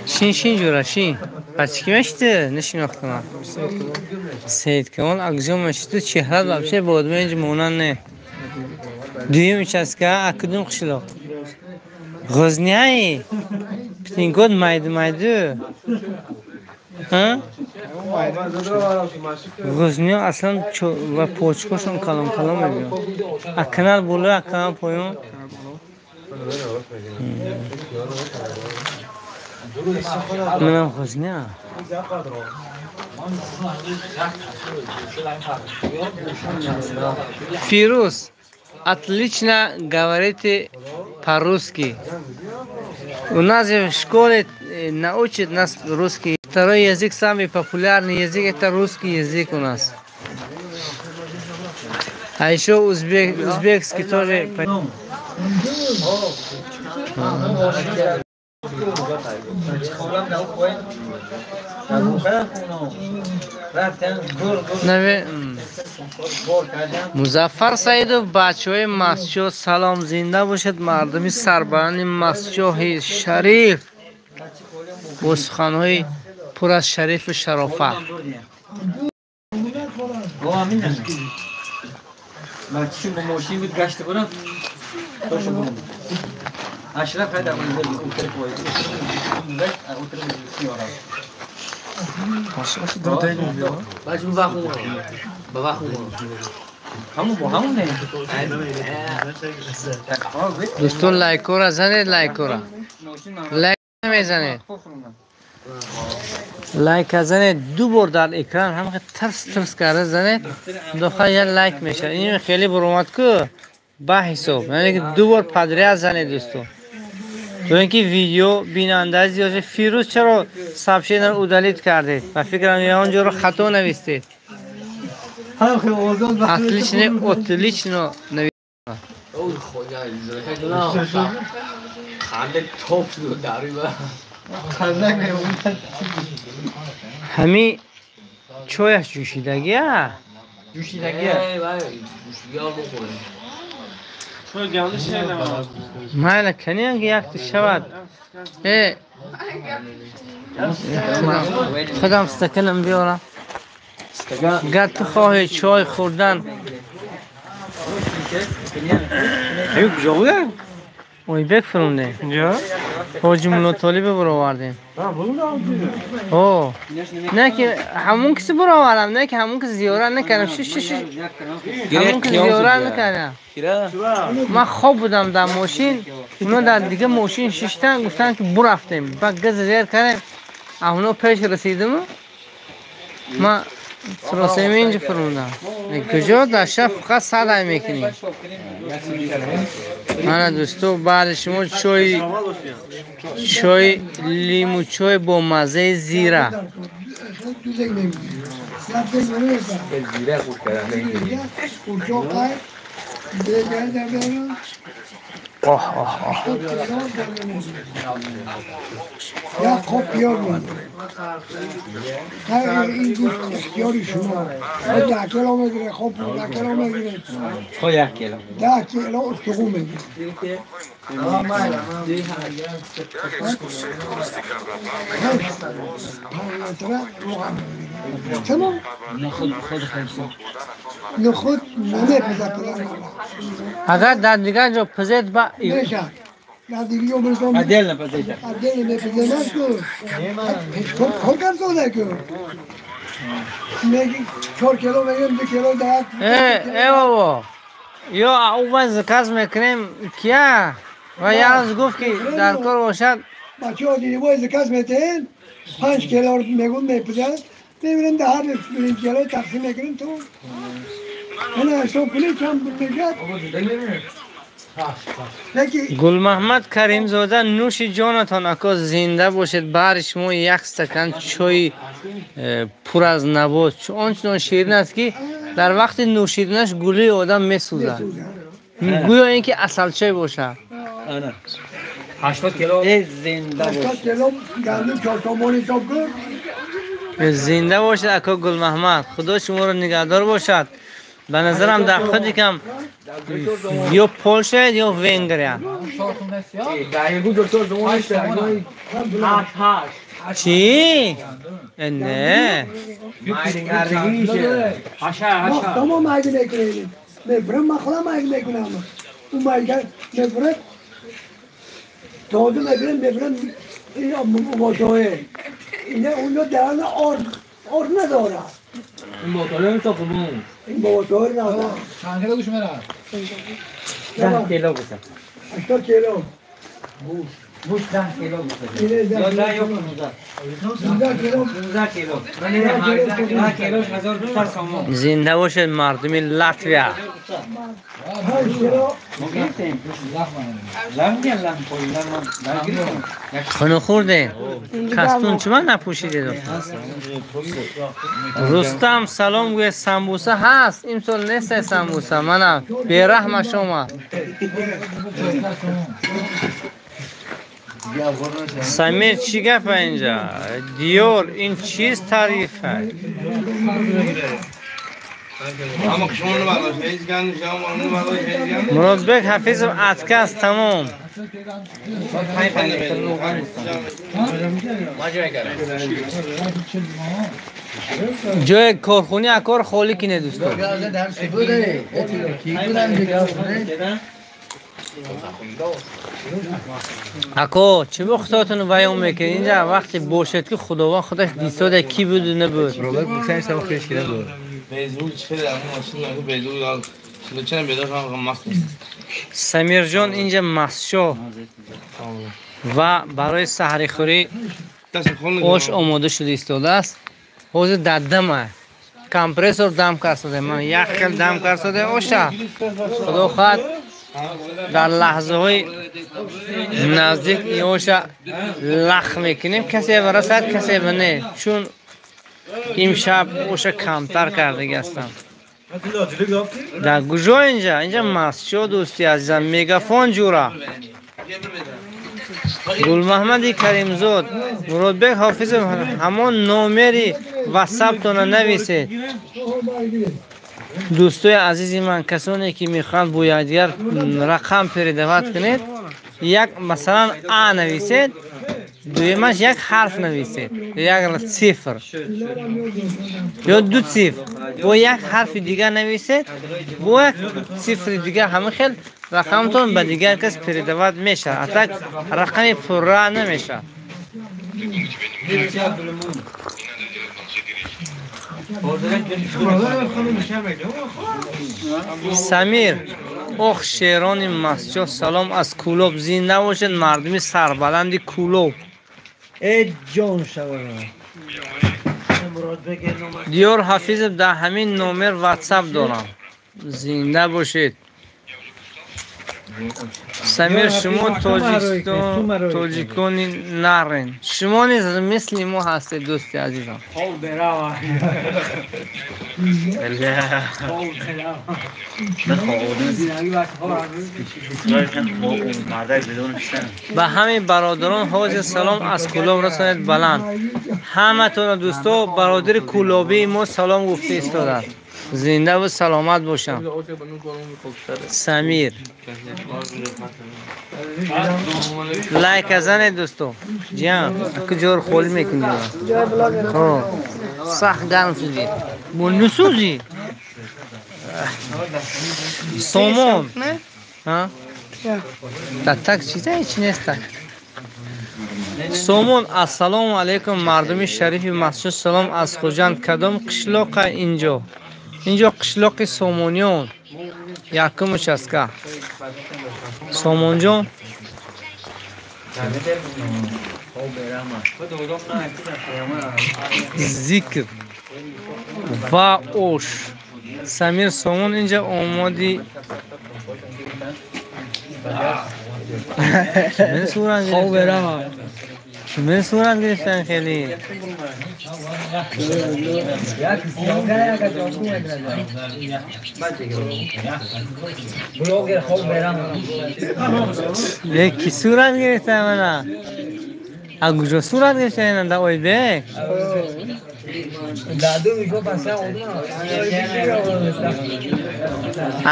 Шин шин ҷура шин. Бача ки мешти? Нашинохтам. Саид Камол акҷо мешти, чеҳрат вообще ба одами инҷа монанд не. Дуюм участка акудум қишлоқ. Ғузняи? Птингод майду майду. Ҳа? Ғузниё аслан ва почкошон калон калон мебиёд. А канал боло, а канал поён. Манам Ғузня. Фирӯз, отлично говорите по-русски. У нас же в школе научат нас русский. Второй язык, самый популярный язык, это русский язык у нас. А еще узбекский тоже. Музаффар Саидов, бачаҳои Масҷоҳ, салом, зинда бошед, мардуми сарбаланди Масҷоҳи шариф бо суханҳои пур аз шарифу шарофат. Дӯстон, лайкора занед, лайкора лайк мезанед, лайк занед, ду бор дар экран ҳам тарс тарс карда занед, дохал як лайк мешавад. Ин хеле буромад ку ба ҳисоб, яъне ки ду бор подряд занед дӯстон, то ин ки видео бинанда зиёд. Фирӯз, чаро сообщениро удалить кардед? Ба фикрам он ҷоро хато навистед. Отлично, отлично навистед. Ҳами чояш ҷӯшидагия? Ҷӯшидагия. Майла, каниан ки якта шавад. Э, худам стаканам биёрам. Гар ту хоҳӣ чой хӯрдан. Ойбек фурунде. Ҳоҷи Муллотолибе буровардем. О, не ки ҳамон киси буровардам, не ки ҳамон киси зиёрат накардам. Ши ши ши. Ҳамон киси зиёрат накардам. Ман хоб будам дар мошин, оно дар дига мошин шиштан, гуфтанд ки бурафтем. Баъд газ зер кардем, оно пеш расидиму ман саросема инҷа фурундам. Куҷо дар шаб фақат садай мекунӣ. Мана дӯсто, баъди шумо чой лиму чой бо маззаи зира. Оҳ оҳ оҳ. یک خوب پیار می‌کنه. این گوشت اختیاری شما. 10 کیلو میگیره، خوب 10 کیلو میگیره. خب 10 کیلو. 10 کیلو استخون میگیره. تمام. نخود نمیپزد. اگر در دیگر جا پزد با عدل نپزید. عدل نپزید نکن. خودم زده کن. میگی 4 کیلو میگم 2 کیلو ده. ای بابا. یا او باز کس میکنیم کیا؟ و یارز گفت که در کار باشد. بچه‌ها دیدی باز کس میتین 5 کیلو میگم میپزد. میبینیم ده هر کیلو تقسیم میکنیم تو. انا حساب کنیم چند میشه. گل محمد کریمزاده، نوش جانتان اکا، زنده باشید. بر شما یک استکان چای پر از نبات، آنچنان شیرین است که در وقت نوشیدنش گلوی آدم میسوزد، گویا اینکه عسل چای باشد. 80 کیلو زنده باشید. زنده باشید اکا گل محمد، خدا شما را نگهدار باشد. به نظرم در خود کم یا پولشه یا ونگریا. چی؟ نه. تمام مایگ میکنیم. میبرم مخلا مایگ میکنم. اون مایگ میبرم. تازه میبرم میبرم این موتوره. اینه اونو درن آرد نداره. این موتوره میساخمون. این موتور نداره. چند کیلو گوش میره؟ 10 کیلو گوش. 80 کیلو. گوش 10 کیلو گوش. یا 10 یا 15. 15 کیلو. 15 کیلو. 10 کیلو 1200 سوم. زنده باشد مردم لاتویا. خونه خورده کستون چما نپوشیده. رستم سلام گوی، سمبوسه هست امسال نیست سمبوسه. منم بیرحم شما. Самир чӣ гапа инҷа? Диёр ин чиз тарифа? Муродбек Ҳафизов отказ тамом. Ҷои корхони акор холӣ кине дӯстон. Ако чӣ бо худотон ваён мекунед? Инҷа вақте бошед ки Худованд худаш дисода ки буду набуд. Самирҷон инҷа масчо ва барои саҳрихӯрӣ ош омода шуда истодааст. Ҳозир дар дама компрессор дам кард, ман як хел дам кард оша. Худо хоҳад дар лаҳзаҳои наздик ин оша лах мекунем. Касе барасад, касе ба не, чун имшаб оша камтар кардагӣ ҳастам. Дар куҷо инҷа? Инҷа масчо дӯсти азизам, мегафон ҷура. Гулмаҳмади Каримзод, Муродбек Ҳофизов, ҳамон номери ватсаптона нависед. Дӯстои азизи ман, касоне ки мехоҳанд бо якдигар рақам передават кунед, як масалан А нависед, дуюмаш як ҳарф нависед, як цифр ё ду цифр, бо як ҳарфи дигар нависед, бо як цифри дигар, ҳама хел рақамтон ба дигар кас передават мешавад. А так рақами пурра намешавад. Самир, ох шерони масҷо, салом аз Кӯлоб. Зинда бошед мардуми сарбаланди Кӯлоб. Эй ҷон шавара. Диёр Ҳафизов, дар ҳамин номер ватсап дорам. Зинда бошед. Самир, шумо тоҷикистон, тоҷикони нарен. Шумо низ мисли мо ҳастед, дӯсти азизам. Ба ҳамин бародарон ҳозир салом аз Кӯлоб расонед баланд. Ҳаматонро дӯсто, бародари кӯлобии мо салом гуфта истодааст. Зинда ва саломат бошам. Самир, лайк занед дӯсто. Ҷиан, куҷоро холӣ мекунӣ? Сахт гарм шудӣ. Бо нусӯзӣ. Сомон. Дар так чиза ҳеч неста. Сомон, ассалому алайкум мардуми шарифи масҷид, салом аз Хуҷанд. Кадом қишлоқа инҷо? Инҷо қишлоқи Сомониён, якум участка. Сомонҷон, зикр ва ош. Самир Сомон инҷа омоди. Мен сурат гирифтан хеле. Ки сурат гирифтан мана? А куҷо сурат гирифтан дар Ойбек?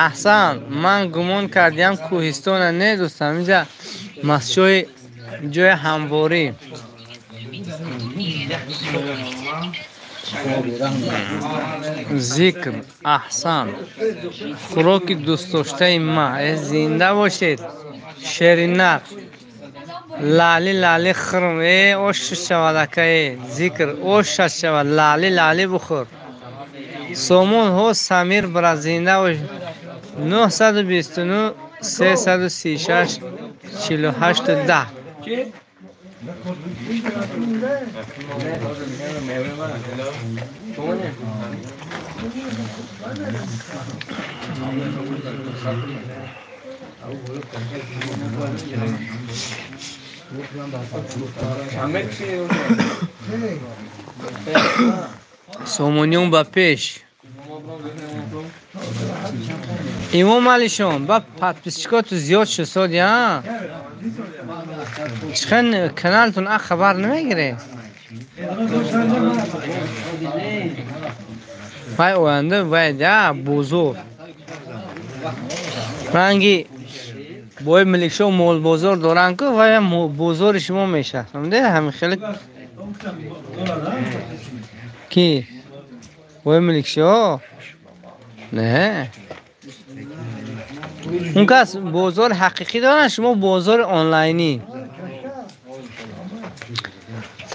Аҳсан, ман гумон кардям кӯҳистона. Не дӯстам, инҷа масҷои ҷои ҳамворӣ. Зикр, аҳсан, хӯроки дӯстдоштаи ма. Зинда бошед. Шеринар, лали лали хӯрм. Э ош шавад акае. Зикр, ош шавад, лали лали бухӯр. Сомон ҳо Самир бра, зинда бош. 929 336 48 10. Сомониён ба пеш. Имом Алишон, ба подписчикоту зиёд шуд, содия? Чихан каналтон а хабар намегире? Вай оянда вай да бозор. Ранги бой Меликшо мол бозор доран ку вай бозори шумо мешад. Фаҳмиде? Ҳамин хеле ки бой Меликшо? Не. Он кас бозори ҳақиқӣ доранд, шумо бозори онлайнӣ.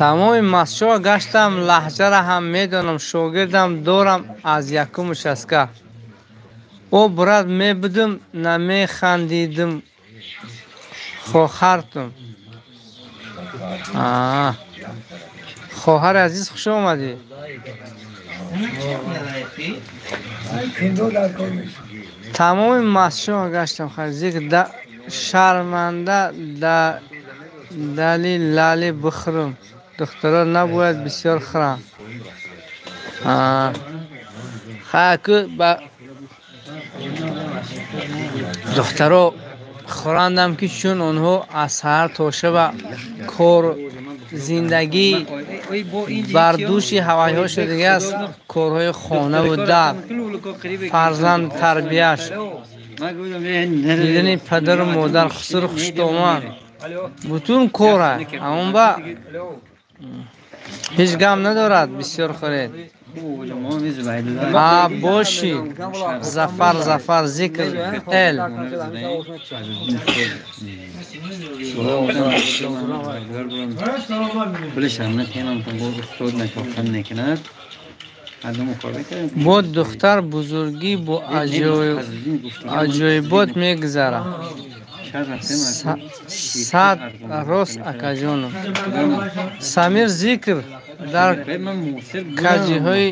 Тамоми масҷидҳо гаштам, лаҳҷаро ҳам медонам, шогирдам дорам аз якуму шастка. О брат мебудум, намехандидим хохартум. Хоҳари азиз, хуш омадӣ. Тамоми масҷидҳо гаштам, зикр шарманда дали лали бихӯрам. Духтарон набояд бисёр хӯранд. Хаку ба духтаро хӯрандам ки чун онҳо аз саҳар то шаба кор зиндагӣ бар дӯши ҳавайҳо шудагиаст, корҳои хонаву дар, фарзанд тарбияш, дидани падару модар, хусуру хуштоман, бутун кора амон ба ҳеҷ гам надорад. Бисёр хӯред. А боши Зафар, Зафар зикр эл. Бо духтар бузургӣ бо аҷоибот мегузарад. Сад рост акаҷонам. Самир зикр дар каҷиҳои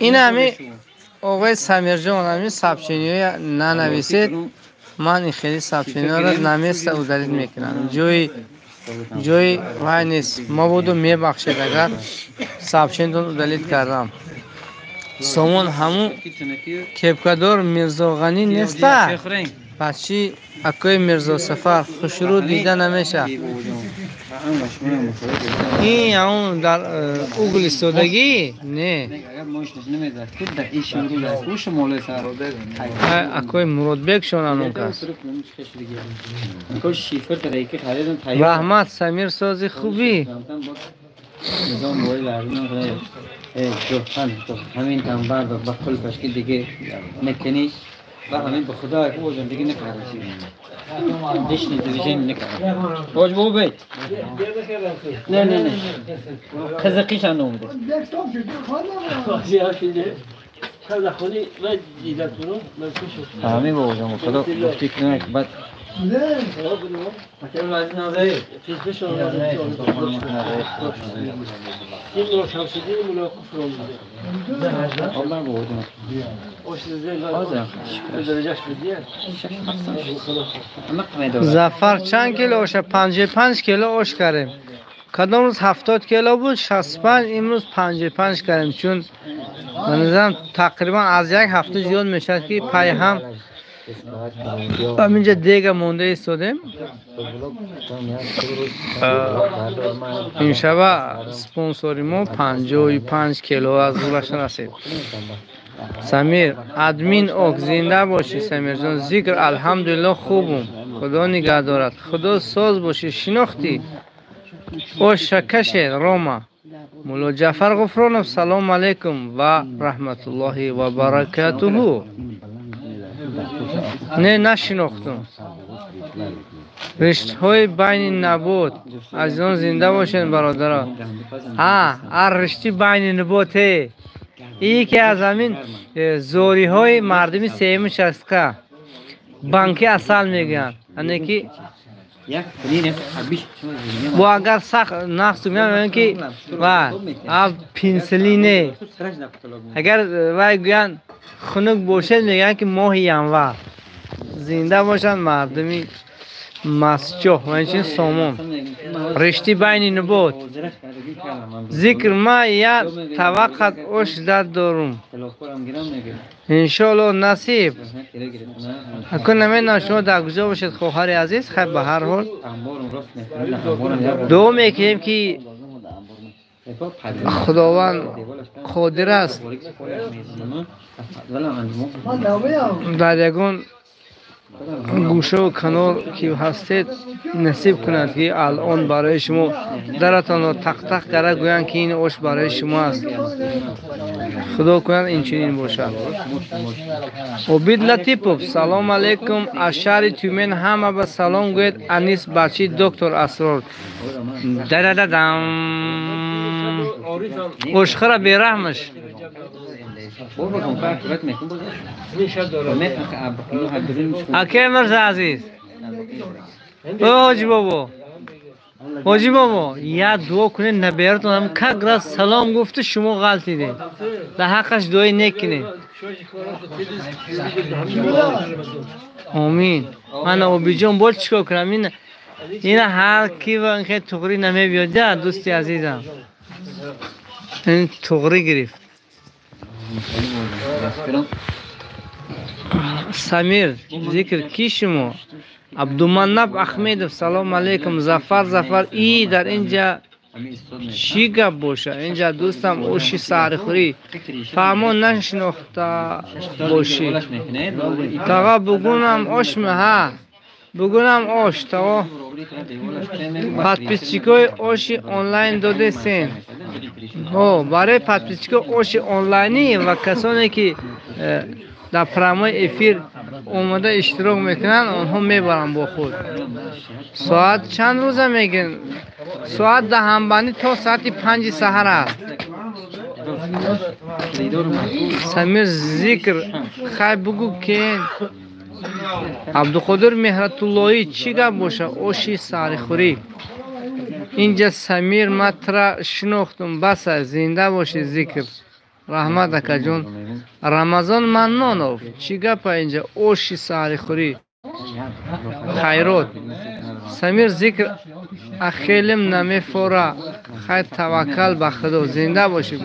ин ҳами оғои Самирҷон ҳами сообщениҳоя нанависед. Ман ин хели сообщениҳоро наместа удалить мекунам. Ҷои вай нест. Мабодо мебахшед агар сообщениятон удалить кардам. Сомон ҳамун кепкадор Мирзоғанӣ неста? Пас чӣ акои Мирзосафар хушрӯ дида намешавад. Ин ҳамун дар угл истодагӣ? Не. Акои Муродбек шонан он кас. Раҳмат Самир, сози хубӣ. و همین به خدا که بازم دیگه نکردم دیش دیویژن نکردم باج بابا بی نه نه نه قزقیش هم نموده همین بابا جان خدا گفتی که نه بعد Зафар чанд кило оша? 55 кило ош кардем. Кадом рӯз 70 кило буд, 65, имрӯз 55 кардем, чун ба назарам тақрибан аз як ҳафта зиёд мешавад ки пайҳам ҳаминҷа дега монда истодем. Ин шаба спонсори мо 55 кило аз зӯраш расид. Самир админ ок, зинда бошӣ Самирҷон. Зикр алҳамдулилло хубум, худо нигаҳ дорад. Худо соз бошӣ. Шинохтӣ оша каше Рома. Мулло Ҷафар Ғуфронов, салому алайкум ва раҳматуллоҳи ва баракатуҳу. Не, нашинохтум. Риштҳои байни набот. Азизон зинда бошед бародаро. Ар ришти байни наботе. Яке аз ҳамин зориҳои мардуми сеюми шастка. Банки асал мегӯянд. Ане ки бо агар сахт нақс гӯянд, мегӯянд ки ва пенсилине. Агар вай гӯянд хунук бошед, мегӯянд ки моҳи январ. Зинда бошанд мардуми Масҷоҳ ва инчунин сомон. Ришти байни нубот. Зикр ма я таваққат ош дар дорум. Иншоаллоҳ насиб. Акун намедонам шумо дар куҷо бошед хоҳари азиз, хайр ба ҳар ҳол дуо мекунем ки Худованд қодир аст дар ягон гӯшаву канор ки ҳастед насиб кунад ки алон барои шумо даратонро тақ-тақ карда гӯянд ки ин ош барои шумо аст. Худо кунад инчунин бошад. Обид Латипов, салом алейкум. Аз шаҳри Тюмен ҳама ба салом гӯед. Анис бачи доктор Асрор. Дадададам. Ошхара бераҳмаш. Аке Мирза азиз. О ҳоҷи бобо. Ҳоҷи бобо, як дуо кунед набератон ҳам как раз салом гуфту шумо ғалтидед. Дар ҳаққаш дуои нек кунед. Омин. Ман Обиҷон боз чикор кунам? Ина ҳар ки ва инхе туғри намебиёд, дӯсти азизам. Ин туғри гирифт. Самир, зикр ки шумо? Абдуманнаб Ахмедов, салом алейкум. Зафар, Зафар, и дар инҷа чӣ гап боша? Инҷа дӯстам оши саҳрихӯрӣ. Фаҳмо нашинохта бошӣ. Таға бугунам ош ма, бугунам ош, таға. Подписчикои оши онлайн додесен. Барои подписчикои оши онлайнӣ ва касоне ки дар прямой эфир омада иштирок мекунанд, онҳо мебаранд бо худ. Соат чанд рӯза мегӯянд? Соат даҳанбандӣ то соати 5 саҳар аст. Самир зикр, хай бугӯ кен. Абдуқодир Меҳратуллоӣ, чӣ гап боша? Оши саҳрихӯрӣ. Инҷа Самир матра шинохтум, баса, зинда бошӣ зикр. Раҳмат акаҷон. Рамазон Маннонов, чӣ гапа инҷа? Оши саҳрихӯрӣ. Хайрот. Самир зикр, ахелим намефора. Хай таваккал ба Худо, зинда бошӣ.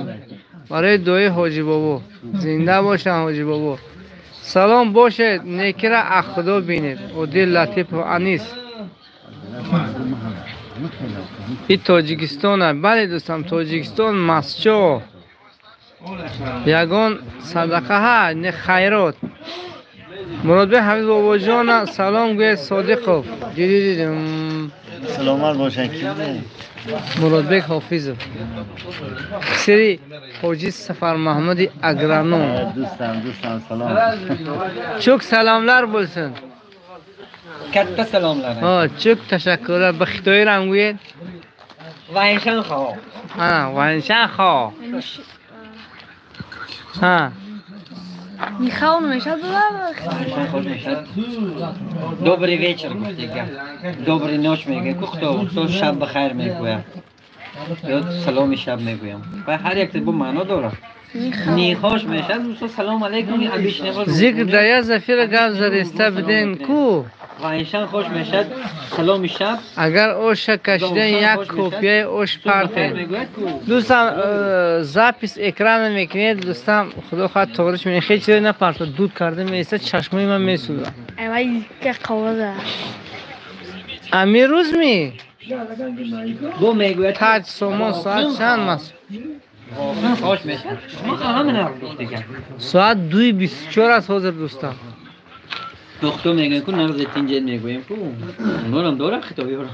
Барои дуои ҳоҷи бобо. Зинда бошам ҳоҷи бобо. Салом бошед, некира аз Худо бинед. Одил Латипов Анис. И Тоҷикистон. Бале дӯстам, Тоҷикистон масҷо. Ягон садақа ҳа, не хайрот. Муродбек Ҳафиз бобоҷон, салом гӯед Содиқов. Дидидидим. Саломат бошед. Муродбек Ҳофизов. Писари ҳоҷи Сафармаҳмуди агроном. Дӯстам, дӯстам, салом. Чук саломлар bo'lsin. Katta salomlar. Ha, чук tashakkurlar. Ба хитоиро ҳам гӯед. Вайншан хо. Ha, вайншан хо. Ҳа. Михаил мешад Добрый вечер, гуфтега. Добрый ночь мегӯям. Кухто, то шаб бахайр мегӯям. Ё саломи шаб мегӯям. Ва ҳар як бо маъно дорад. Нихош мешад, дӯсто салом алейкум, абишнево. Зикр дая Зафира гап задеста биден ку. Вайншан хош мешад, саломи шаб. Агар оша кашидан як копияи ош партем. Дӯстам, запис экрана мекунед, дӯстам, худо хоҳад тоғриш мекунед. Хеле чизе напарто, дуд карда меистад, чашмои ман месӯзад. Амир рӯз ми? Таҷ сомон соат чанд мас? Соат 2:24 аст ҳозир дӯстам. Духтур мегӯянд ку нағзи тинҷед мегӯем ку онорам дора хитобиёро.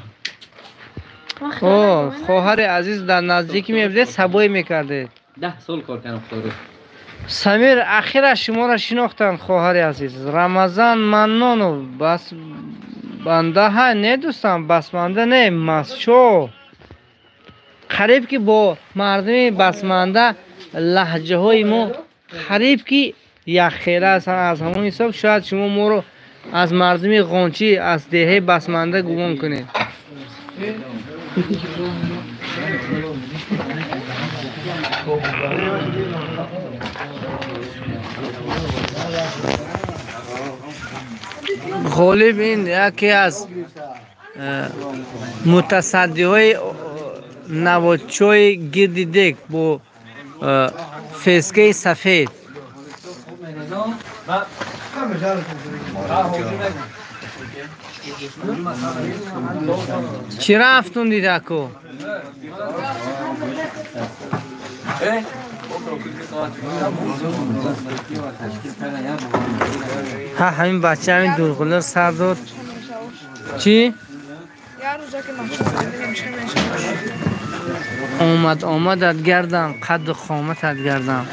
О, хоҳари азиз дар наздикӣ мебудед, сабоӣ мекардед. 10 сол кор кардам худоро. Самир, ахира шуморо шинохтанд хоҳари азиз. Рамазан Маннонов, бас банда ҳа, не дӯстам, басманда не, масчо. Қариб ки бо мардуми басманда лаҳҷаҳои мо қариб ки якхела аст. Аз ҳамон ҳисоб шояд шумо моро аз мардуми ғончӣ, аз деҳаи басманда гумон кунед. Ғолиб ин яке аз мутасаддиҳои наводчои гирди дег бо фескаи сафед. Чӣ рафтун дидаку? Ҳа, ҳамин бача ҳамин дурғулар сар дод. Чӣ? Омад омадат гардам, қадду қоматат гардам.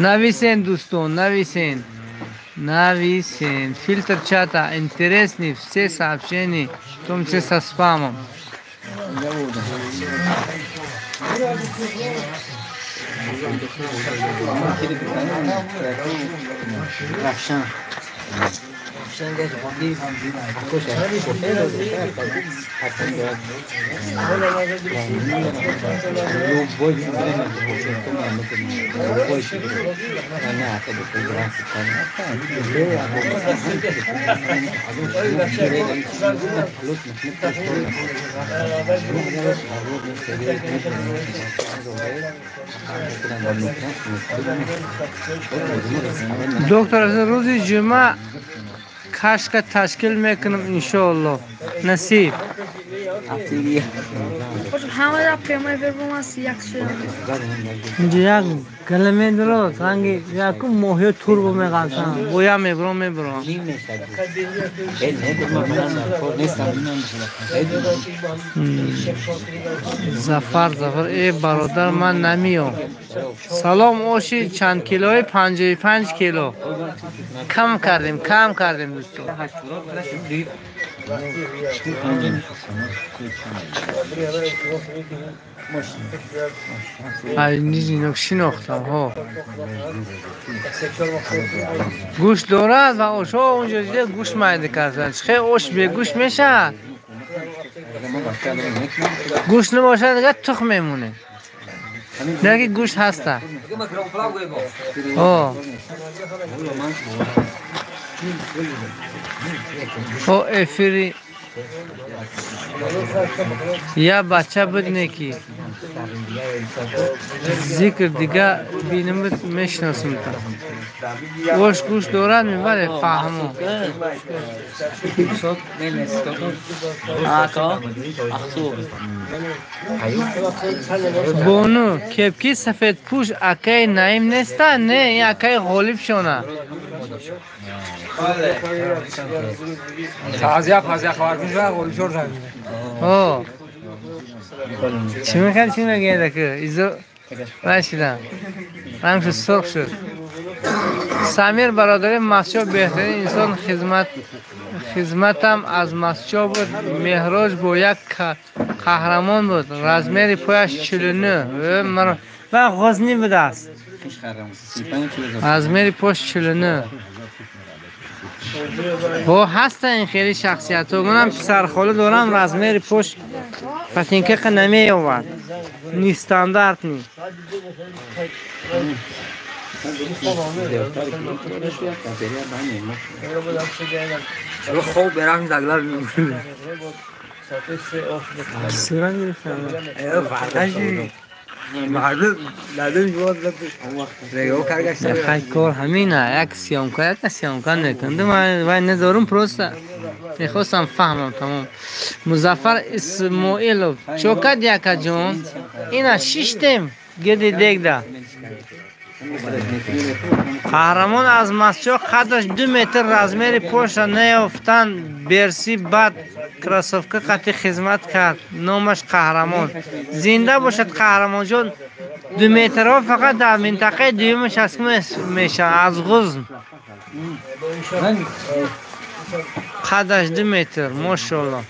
Нависен, дӯстон, нависен. Нависен. Фильтр чата интересный, все сообщения, в том числе со спамом. Доктор, рӯзи ҷумъа кашка ташкил мекунам, иншоаллоҳ. Насиб. Инҷа як гала медурод, ранги якум моҳиё турбо меғалтам. Боя мебурам, мебурам. Зафар, Зафар, э бародар, ман намиём. Салом, оши чанд килои? 55 кило. Кам кардем, кам кардем, дӯстон. Шинохтам, ҳо. Гӯшт дорад ва ошҳо онҷо дида гӯшт майда карданд. Хе ош бегӯшт мешавад? Гӯшт набошад, дигар тухм мемонад. Неки гӯшт ҳаста. Ҳо. Ҳо, эфири я бача буд неки. Зикр дига бинамуд мешиносам та. Ош гӯшт дорад мебаре фаҳмо. Бону, кепки сафедпӯш акаи Наим неста? Не, ин акаи Ғолиб шона. Ҳо. Чӣ мехоҳад, чӣ мегӯяд ака? Изо нашидам. Рангшо сурх шуд. Самир бародари Масчо беҳтарин инсон, хизматам аз Масчо буд. Меҳроҷ бо як қаҳрамон буд. Размери пояш 49. Ва ғознӣ будааст. Размери пош 49. Ҳо, ҳастанд ин хеле шахсиятҳо. Манам писархола дорам, размери пош патинкақа намеёвад. Нестандартни. Кор ҳамина, як съёмка, як съёмка мекунам. Вай надорум, просто мехостам фаҳмам тамом. Музаффар Исмоилов, чо кардӣ акаҷон? Ина шиштем гирди дегда. Қаҳрамон аз Масчо қадаш 2 метр, размери поша наёфтан, берси бад кроссовка қати хизмат кард. Номаш Қаҳрамон. Зинда бошад Қаҳрамонҷон. 2 метрҳо фақат дар минтақаи дуюмаш аст мешавад, аз Ғузм. Қадаш 2 метр, мошоалло.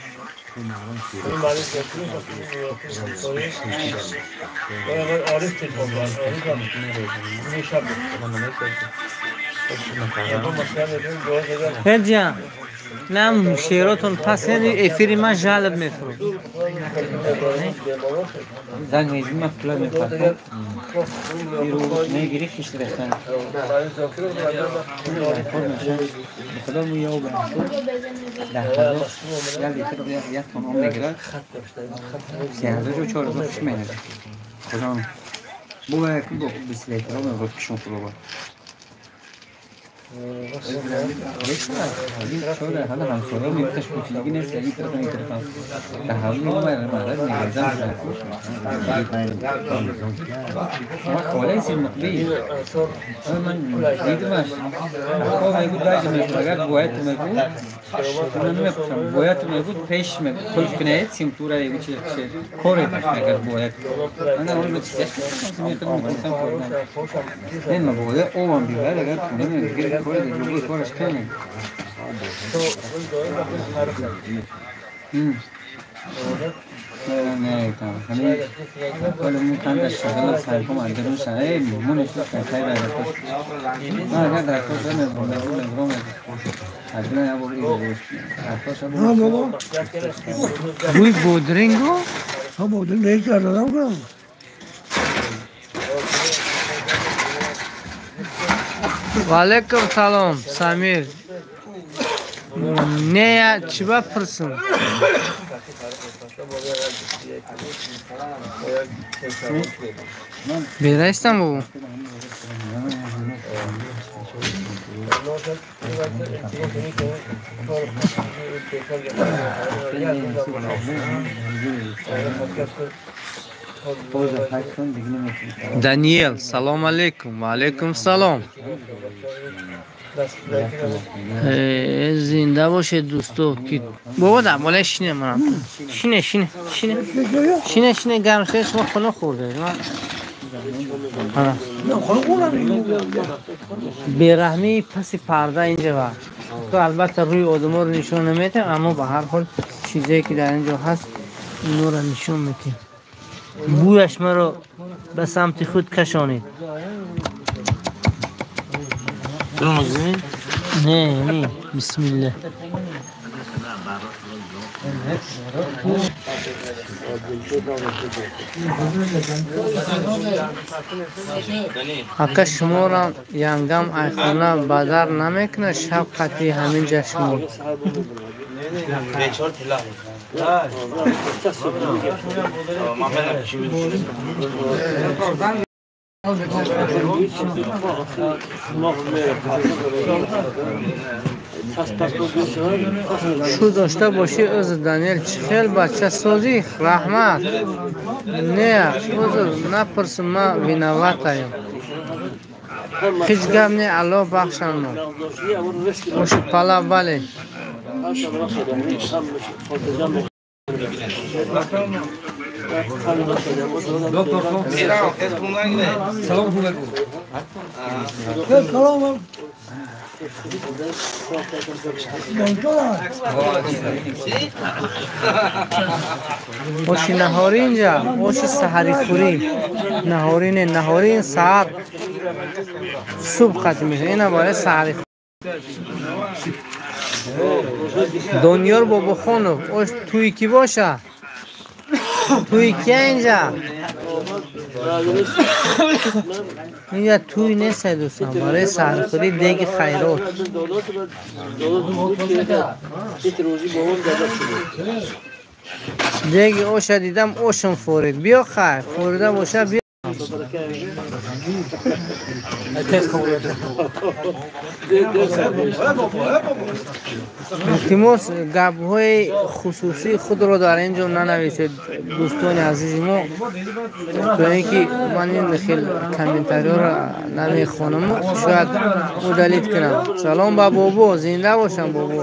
Ҳеҷа. Не шеъротон пас эфири ман жалоб мефурӯд. Занг мезанӣ ман пула мепартам. Мегирӣ хишт рехтан. Худо му ёб. 10,000 як литр як тон об мегирад. 3000 4000 хиш мегирад. Худо бу як бу 20 литр об мебурд кишон худо. حالا همسایه میگفتش کوچیکی نیست یک طرف این طرف در حال میومد میگردم ما خاله سیم مقبی من دیدمش خب میگود بعضی میگود اگر باید میگود من نمیپوشم باید میگود پیش میگود کلف کنه سیم توره میگود چه کاری داشت اگر باید من اون چیزش میکنم میکنم نه ما باید اوم بیاد اگر خونه میگه کار دیگه کارش کنه. نه همین کل مون کند شغل سرکم اندرون شده مون تو خیلی برای نه اگر در کار نمی‌برم از نه بابا بابا بوی بودرینگو ها بودرینگ ریز کردم کنم. و علیکم سلام سمیر. نه چی بپرسم؟ بیرایستم بابا. Даниэл, салом алейкум. Ва алейкум салом. Зинда бошед дӯсто ки бобо дар болаи шине манам. Шине шине шине. Шине шине гарм шуд шумо хона хӯрдед. Бераҳмии паси парда инҷа ва то албатта рӯи одаморо нишон наметем, аммо ба ҳар ҳол чизое ки дар инҷо ҳаст инҳоро нишон метем. Бӯяш маро ба самти худ кашонид. Не, не, бисмилла. Ака шуморо янгам айхона бадар намекунад шаб қатъи ҳамин ҷа шумо. Шу дошта бошӣ узр Даниэл чӣ хел бача созӣ раҳмат. Не узр напурсм ман виноватаем. Ҳеҷ гап не Аллоҳ бахшам мо. Оши палав бале. سلام. оши наҳорӣ инҷа оши саҳари хӯрӣ наҳорӣ не наҳорӣ ин саҳар субҳ қатъ мешавад ина барои саҳари. Дониёр Бобохонов ош туи кӣ боша? Туи кия инҷа? Инҷа туй нест дӯстон барои саҳархӯрӣ деги хайрот. Деги оша дидам ошам форид. Биё хайр форида боша биё. Илтимос гапҳои хусусии худро дар ин ҷо нанависед дӯстони азизи мо, то ин ки ман ин хел комментариёро намехонам, шояд удалить кунам. Салом ба бобо, зинда бошам бобо.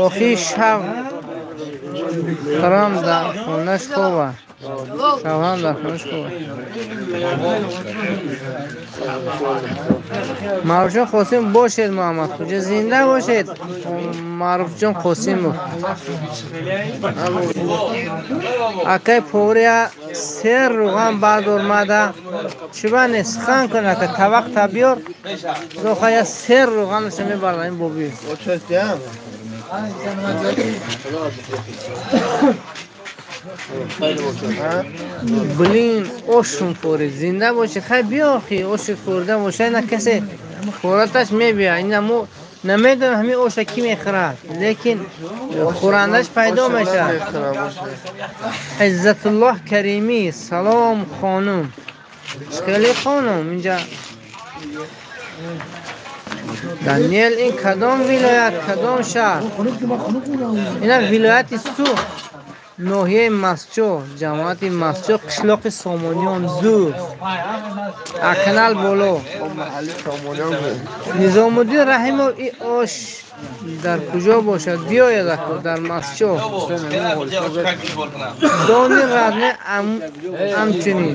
Охири шаб қарам дар хонаш хова. Шавҳарам дар хонаш хова. Маъруфҷон Қосим бошед Муҳаммад Хуҷа зинда бошед Маъруфҷон Қосимов. Акай повария сер рӯған бардор мада чиба не сухан кун ака тавақта биёр зохая сер рӯғанаша мебарда ин боби. Блин, ошум хӯрид, зинда бошӣ. Хай биё охи, оши хӯрда боша, на касе хӯраташ мебия. Ина мо намедонам ҳамин оша ки мехӯрад, лекин хӯрандаш пайдо мешавад. Иззатуллоҳ Каримӣ, салом хонум. Хеле хонум инҷа. Даниэл, ин кадом вилоят, кадом шаҳр? Ина вилояти Суғд, ноҳияи Масчо, ҷамоати Масчо, қишлоқи Сомониён 2, аканал боло. Низомуддин Раҳимов, и ош дар куҷо бошад? Биёяд ако дар Масчо. Дони радне амчунин.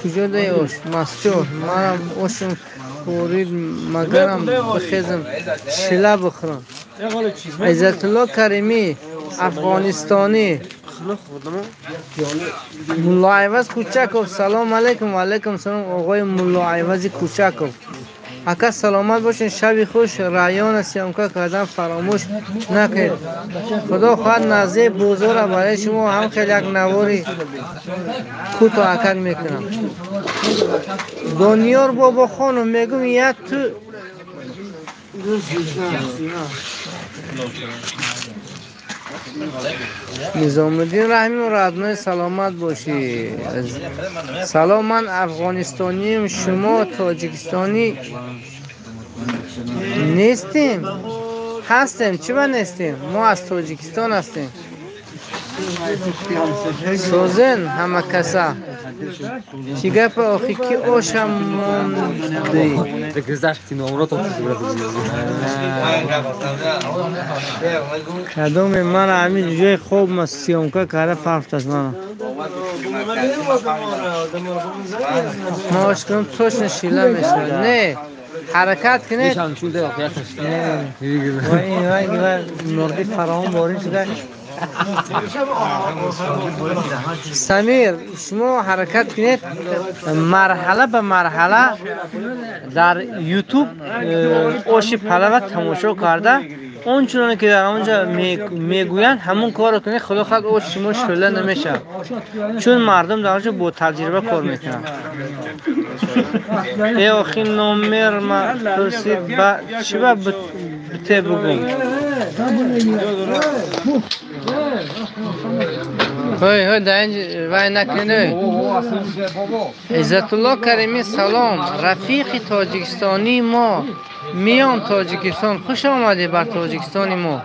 Куҷо дай ош? Масчо. Манам ошум хӯрид, магарам бихезам шила бихӯрам. Иззатулло Каримӣ, афғонистонӣ. Мулло Айваз Кучаков, салом алейкум. Ва алейкум салом, оғои Мулло Айвази Кучаков. Ака саломат бошед, шаби хуш. Района съёмка кардан фаромӯш накунед. Худо хоҳад наздии бозора барои шумо ҳам хеле як навори кӯтоҳ акад мекунам. Дониёр Бобохонов, мегӯм як ту Низомуддин Раҳимов, родной, саломат бошӣ. Салом, ман афғонистоним, шумо тоҷикистонӣ нестем? Ҳастем, чиба нестем? Мо аз Тоҷикистон ҳастем. Созен ҳама каса. Чӣ гапа охи, ки оша монди? Кадоме мана ҳамин ҷои хоб ма съёмка карда парфтаст мана. Ма ош кунам точно шила мешавад. Не, ҳаракат кунед. Мурғи фаровон борин шуда. Самир, шумо ҳаракат кунед, марҳала ба марҳала дар ютуб оши палава тамошо карда, он чуноне ки дар онҷа мегӯянд ҳамон корро кунед, худо хоҳад ош шумо шӯла намешавад, чун мардум дар онҷа бо таҷриба кор мекунанд. Э охи номер ма пурсид, ба чиба бите бугум? Ҳой ҳой, дар ин вай накунед. Иззатулло Каримӣ, салом, рафиқи тоҷикистонии мо. Миём Тоҷикистон, хуш омадӣ бар Тоҷикистони мо.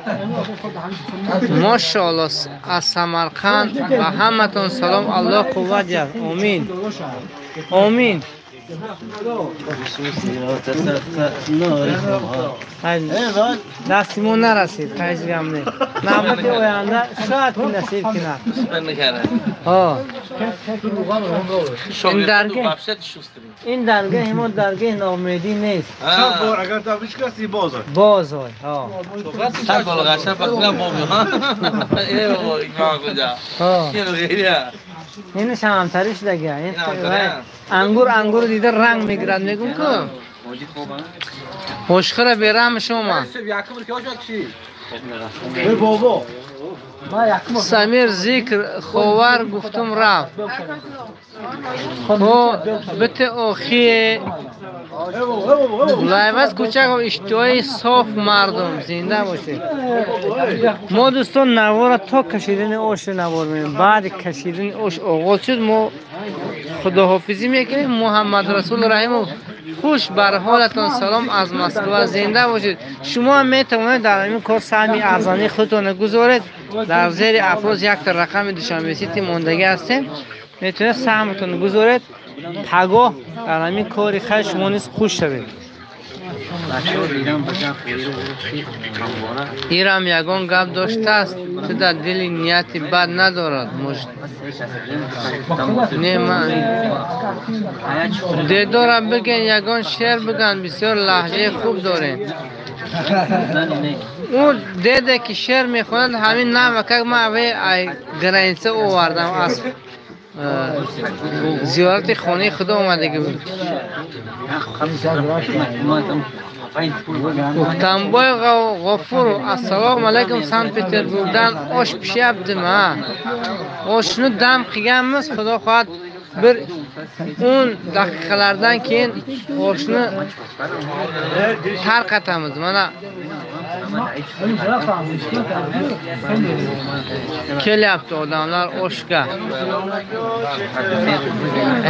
Мошоалло, аз Самарқанд ба ҳаматон салом, Аллоҳ қувват диҳад. Омин, омин. Дасти мо нарасид, ҳеҷ гам не. Навбати оянда шояд ки насиб кунад. Ин даргоҳи мо даргоҳи ноумедӣ нест. Боз ой. Инаш ҳамтари шудага. Ангур ангур дида ранг мегирад, мегум ку. Ошхӯра бераҳм шума. Самир зикр ховар гуфтум рафт. О бите охи Лайваз Кучаков, иштиҳои соф мардум, зинда бошед. Мо дӯстон навора то кашидани ош навор мекунем. Баъди кашидани ош оғоз шуд, мо худоҳофизӣ мекунем. Муҳаммад Расул Раҳимов, хуш бар ҳолатон, салом аз Москва, зинда бошед. Шумо ҳам метавонед дар ҳамин кор саҳми арзании худтонро гузоред. Дар зери афроз якта рақами Душанбе Сити мондагӣ ҳастем. Метавонед саҳматонро гузоред. Пагоҳ дар ҳамин кори хайр шумо низ хуш шавед. Ирам ягон гап доштааст, ту дар дили нияти бад надорад. Не, ман дедора бигӯен, ягон шеър бигӯян, бисёр лаҳҷаи хуб дорем. Ӯ деде ки шеър мехонад, ҳамин навакак ман авваи граница овардам, аз зиёрати хонаи худо омадагӣ буд. Ухтамбой Ғофуров, ассалому alaykum, Sankt-Peterburgdan osh pishyaptimi? Ha. Oshni dam qilganmiz, xudo xohlasa bir 10 daqiqalardan keyin oshni tarqatamiz. Mana kelyapti odamlar oshga.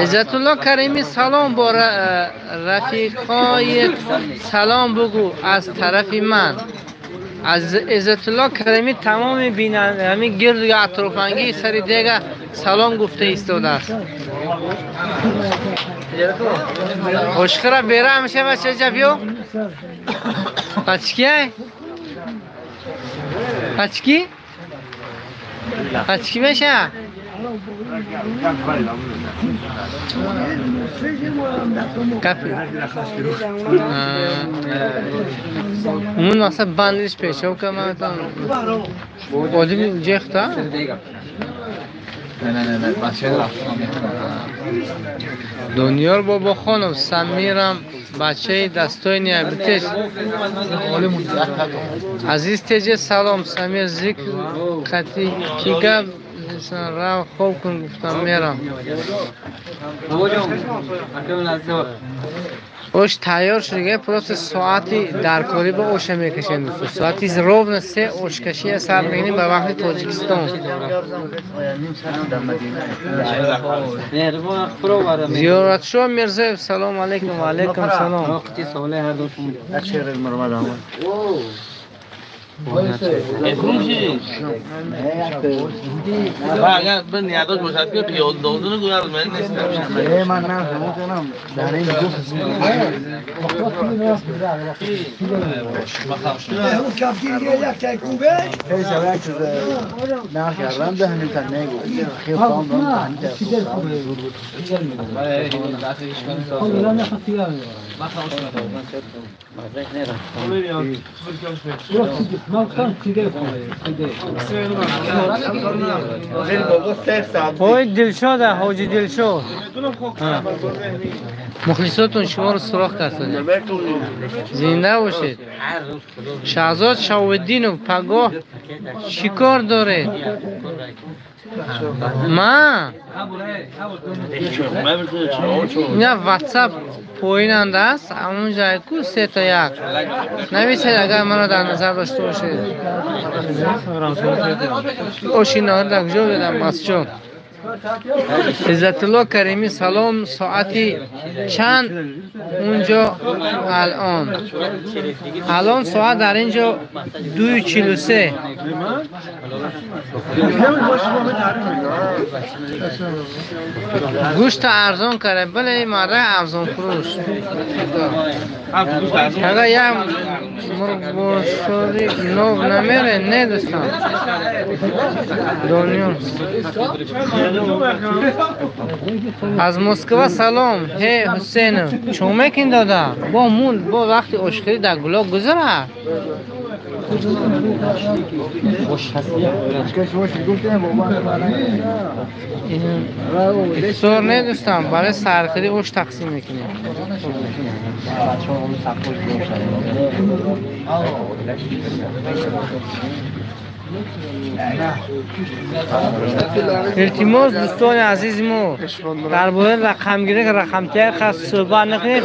Izzatullo Karimi salom bora rafiqoyat salom bugu az tarafi man. Az Izzatullo Karimi tamomi binanda ҳамин гирду атрофанги сари дега салом гуфта истодааст. Ошхира бера ҳамеша бача биё. Пачки? Пачки? Пачки меша? Капи. Умун мақсад бандиш пешов кама там. Одими ҷехта? Не, бача рафтам. Дониёр Бобохонов, Самирам бачаи дастони абитеш. Азиз теже салом, Самир зикр қати ки гап рав хоб кун гуфтам мерам. Ош тайёр шуд, просто соати даркорӣ ба оша мекашем дӯсто. Соати ровно 3 ошкашия сар мекунем ба вақти Тоҷикистон. Зиёратшо Мирзоев, салом алейкум. Ва алейкум салом. اگر به نیاداش باشد که پیاز دادن گویا از من نیستم. من نه در این Ой, Дилшод, ҳоҷи Дилшод. Мухлисотон шуморо суроғ карданд. Зинда бошед. Шаҳзод Шовиддинов, пагоҳ чӣ кор доред? Ма? Ина WhatsApp поинанда аст, ҳамон ҷай ку 3-1. Нависед агар маро дар назар дошта бошед. Оши наҳор дар куҷо додам, масҷон? Иззатулло Карими салом, соати чанд унҷо алон? Алон соат дар инҷо 2:43. Гӯшт арзон карда, бале марда арзон фурӯш. Ага як мурғбошори нов намере, не дӯстон. Дониёр. Аз Москва салом, ҳе Ҳусейнов. Чо мекин дода? Бо мун, бо вақти ошхӯрӣ дар гулоб гузарад. Ифтор не дӯстам, барои сархӯрӣ ош тақсим мекунем. Илтимос дӯстони азизи мо, дар бораи рақамгирӣ рақамтияи хас суҳбат накунед,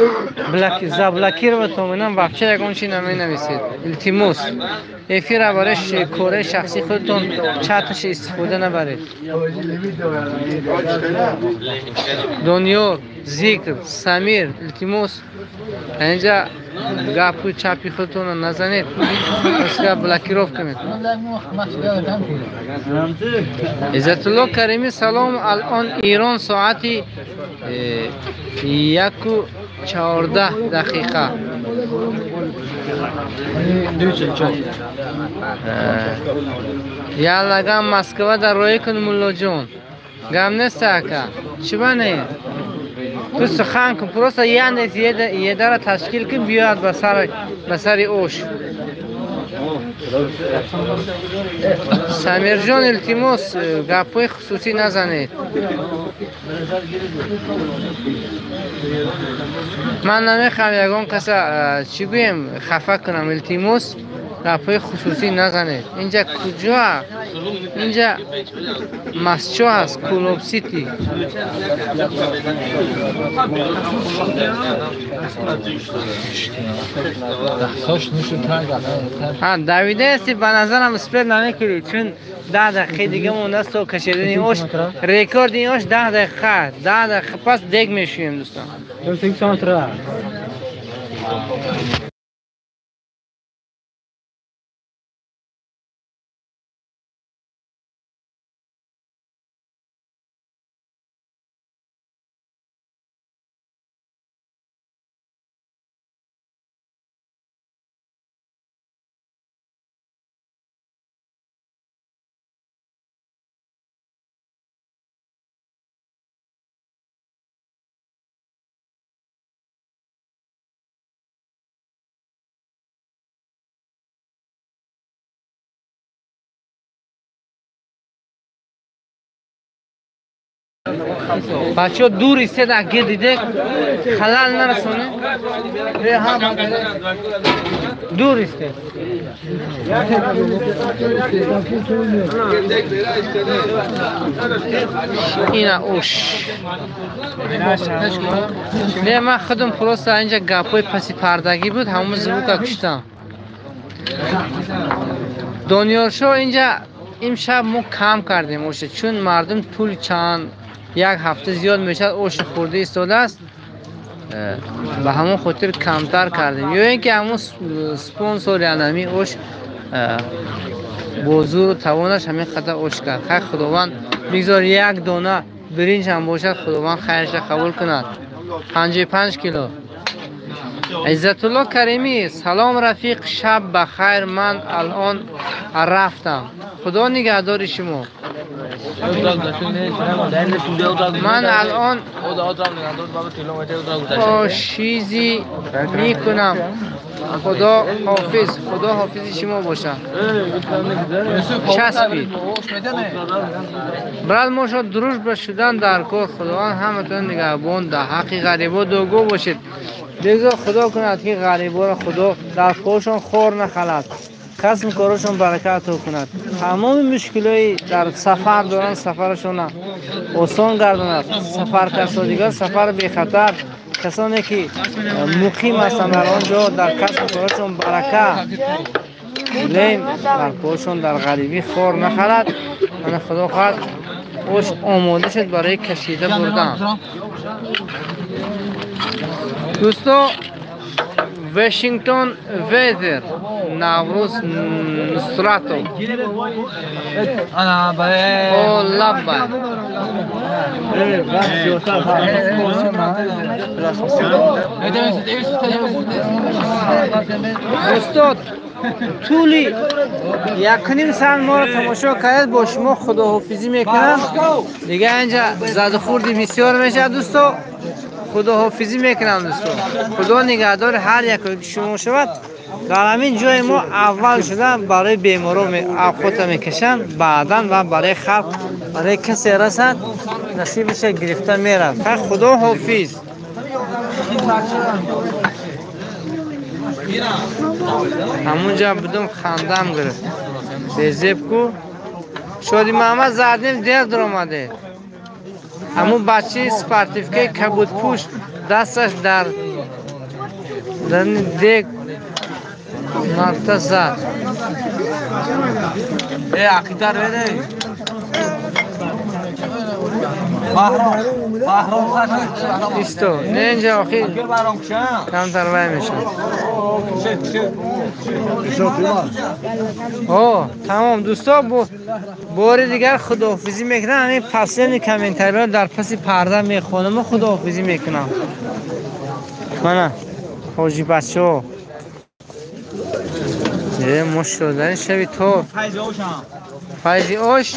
заблокироватон менам, вообще ягон чи наменависед. Илтимос, эфира барои кораи шахсии худатон чаташ истифода набаред. Дониёр, Зикр, Самир, илтимос, инҷа гапу чапи худатонро назанед, пас блокировка мекунад. Иззатулло Карими салом, алон Ирон соати 1:14. Ялагам Москва дар рӯй кун муллоҷон. Гам нест ака. Чӣ бане? Ту сухан кун, просто Яндекс едара ташкил кун, биёяд ба сари ош. Самирҷон, илтимос, гапҳои хусусӣ назанед. Ман намехоҳам ягон каса, чӣ гӯем, хафа кунам. Илтимос, гапҳои хусусӣ назанед. Инҷа куҷо? Инҷа Масчо аст, Кулоб Сити. Давида ҳасти, ба назарам успеть намекунӣ, чун 10 дақиқаи дига мондааст то кашидани ош. Рекорди ин ош 10 дақиқа. 10 дақиқа пас дег мешӯем, дӯстон. Бачаҳо, дур истед, агар дидед халал нарасонед. Дур истед. Ина ош. Не, ман худам просто инҷа гапҳои паси пардагӣ буд, ҳамон звука куштам. Дониёршо, инҷа имшаб мо кам кардем оша, чун мардум тӯли чанд як ҳафта зиёд мешавад оша хӯрда истодааст, ба ҳамон хотир камтар кардем. Ё ин ки ҳамон спонсори анами ош бо зуру тавонаш ҳамин қадар ош кард. Хайр, Худованд бигзор як дона биринҷ ҳам бошад, Худованд хайрша қабул кунад. 55 кило. Иззатулло Каримӣ, салом рафиқ, шаб ба хайр, ман алон рафтам. Худо нигаҳдори шумо. Ман алон ошизӣ мекунам. Худо ҳофиз, Худо ҳофизи шумо бошад. Часпид. Брат, мо шо дружба шудан дар кор. Худованд ҳаматон нигаҳбон, дар ҳаққи ғарибо дуогӯ бошед. Бигзор Худо кунад ки ғариборо Худо дар коршон хор нахалад, касбу корашон баракат ато кунад, тамоми мушкилои дар сафар доранд сафарашонро осон гардонад. Сафар касо дигар сафар бехатар, касоне ки муқим ҳастанд дар он ҷо дар касбу корашон барака, лем дар коршон дар ғарибӣ хор нахалад. Ана Худо хоҳад ош омода шуд барои кашида бурдан. Дӯсто, Вашингтон weather, Наврӯз Нусратов. О, лаббай. Устод, тӯли якним соат моро тамошо кардед, бо шумо худоҳофизӣ мекунам. Дига инҷа задухӯрди бисёр мешавад, дӯсто. Худоҳофизӣ мекунам, дӯсто. Худо нигаҳдори ҳар яке ки шумо шавад. Дар ҳамин ҷои мо аввал шуда барои беморо авқота мекашанд, баъдан ва барои халқ, барои касе расад насибаша гирифта меравад. Хайр, Худо ҳофиз. Ҳамунҷа будум, хандам гирифт. Безеб ку. Шоди Муҳаммад задем, дер даромадед. Ҳамун бачаи спортивкаи кабудпӯш дасташ дар дег марта зад. Исто, не инҷа охир камтар вай мешавад. О, тамом, дӯсто, бори дигар худоҳофизӣ мекунам. Ҳамин паслени комментариҳо дар паси парда мехонам ва худоҳофизӣ мекунам. Мана ҳоҷи бачаҳо, мо шудани шаби тор файзи ош.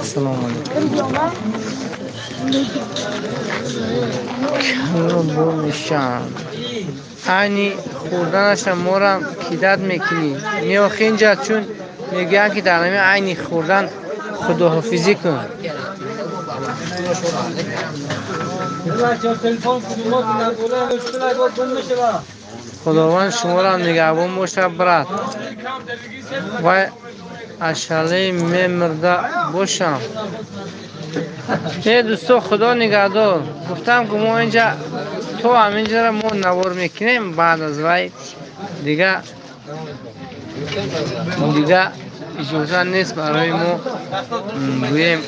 Ассалому алайкум. Калло бо мешам. Айни хӯрданаша морам кидат мекунӣ. Не, охи инҷа чун мегӯянд ки дар ҳамин айни хӯрдан худоҳофизӣ кун. Худованд шуморо нигаҳбон бошад, брат. Вай ашалаи мемирда бошам. Не, дӯсто, худо нигаҳдор. Гуфтам ки мо инҷа то ҳаминҷара мо навор мекунем, баъд аз вай дига иҷоза нест барои мо гӯем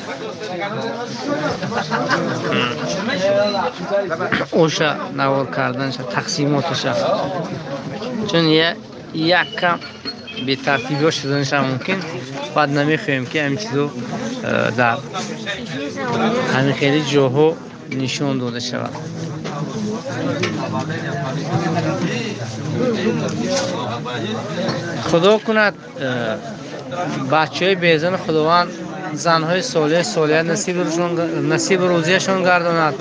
оша навор карданша, тақсимоташа, чун як кам бетартибиҳо шуданаша мумкин. Баъд намехоҳем ки ҳамин чизо дар ҳамин хели ҷоҳо нишон дода шавад. Худо кунад бачаҳои безани Худованд занҳои солеҳ солеҳа насиби рӯзияшон гардонад.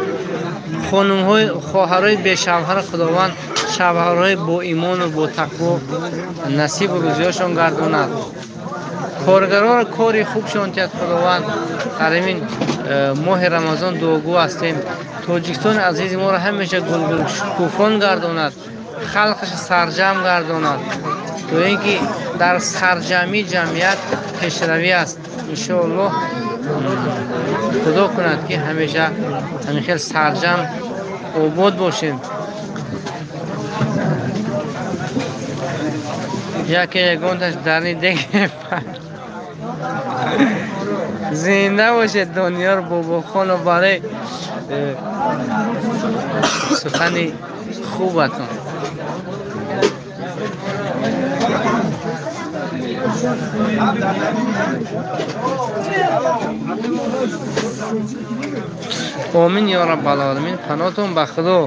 Хонумҳои хоҳарои бешавҳар Худованд шавҳарҳои боимону ботақво насиби рӯзияшон гардонад. Коргароро кори хубшон диҳад Худованд. Дар ҳамин моҳи Рамазон дуогӯ ҳастем. Тоҷикистони азизи моро ҳамеша гулгулшукуфон гардонад, халқаш сарҷамъ гардонад, то ин ки дар сарҷамъии ҷамъият пешравӣ аст. Иншоаллоҳ худо кунад ки ҳамеша ҳамин хел сарҷамъ обод бошем. Яке ягонташ дарни дег. Зинда бошед Дониёр Бобохонов барои сухани хубатон. Омин ё Раббал оламин. Паноҳтон ба Худо.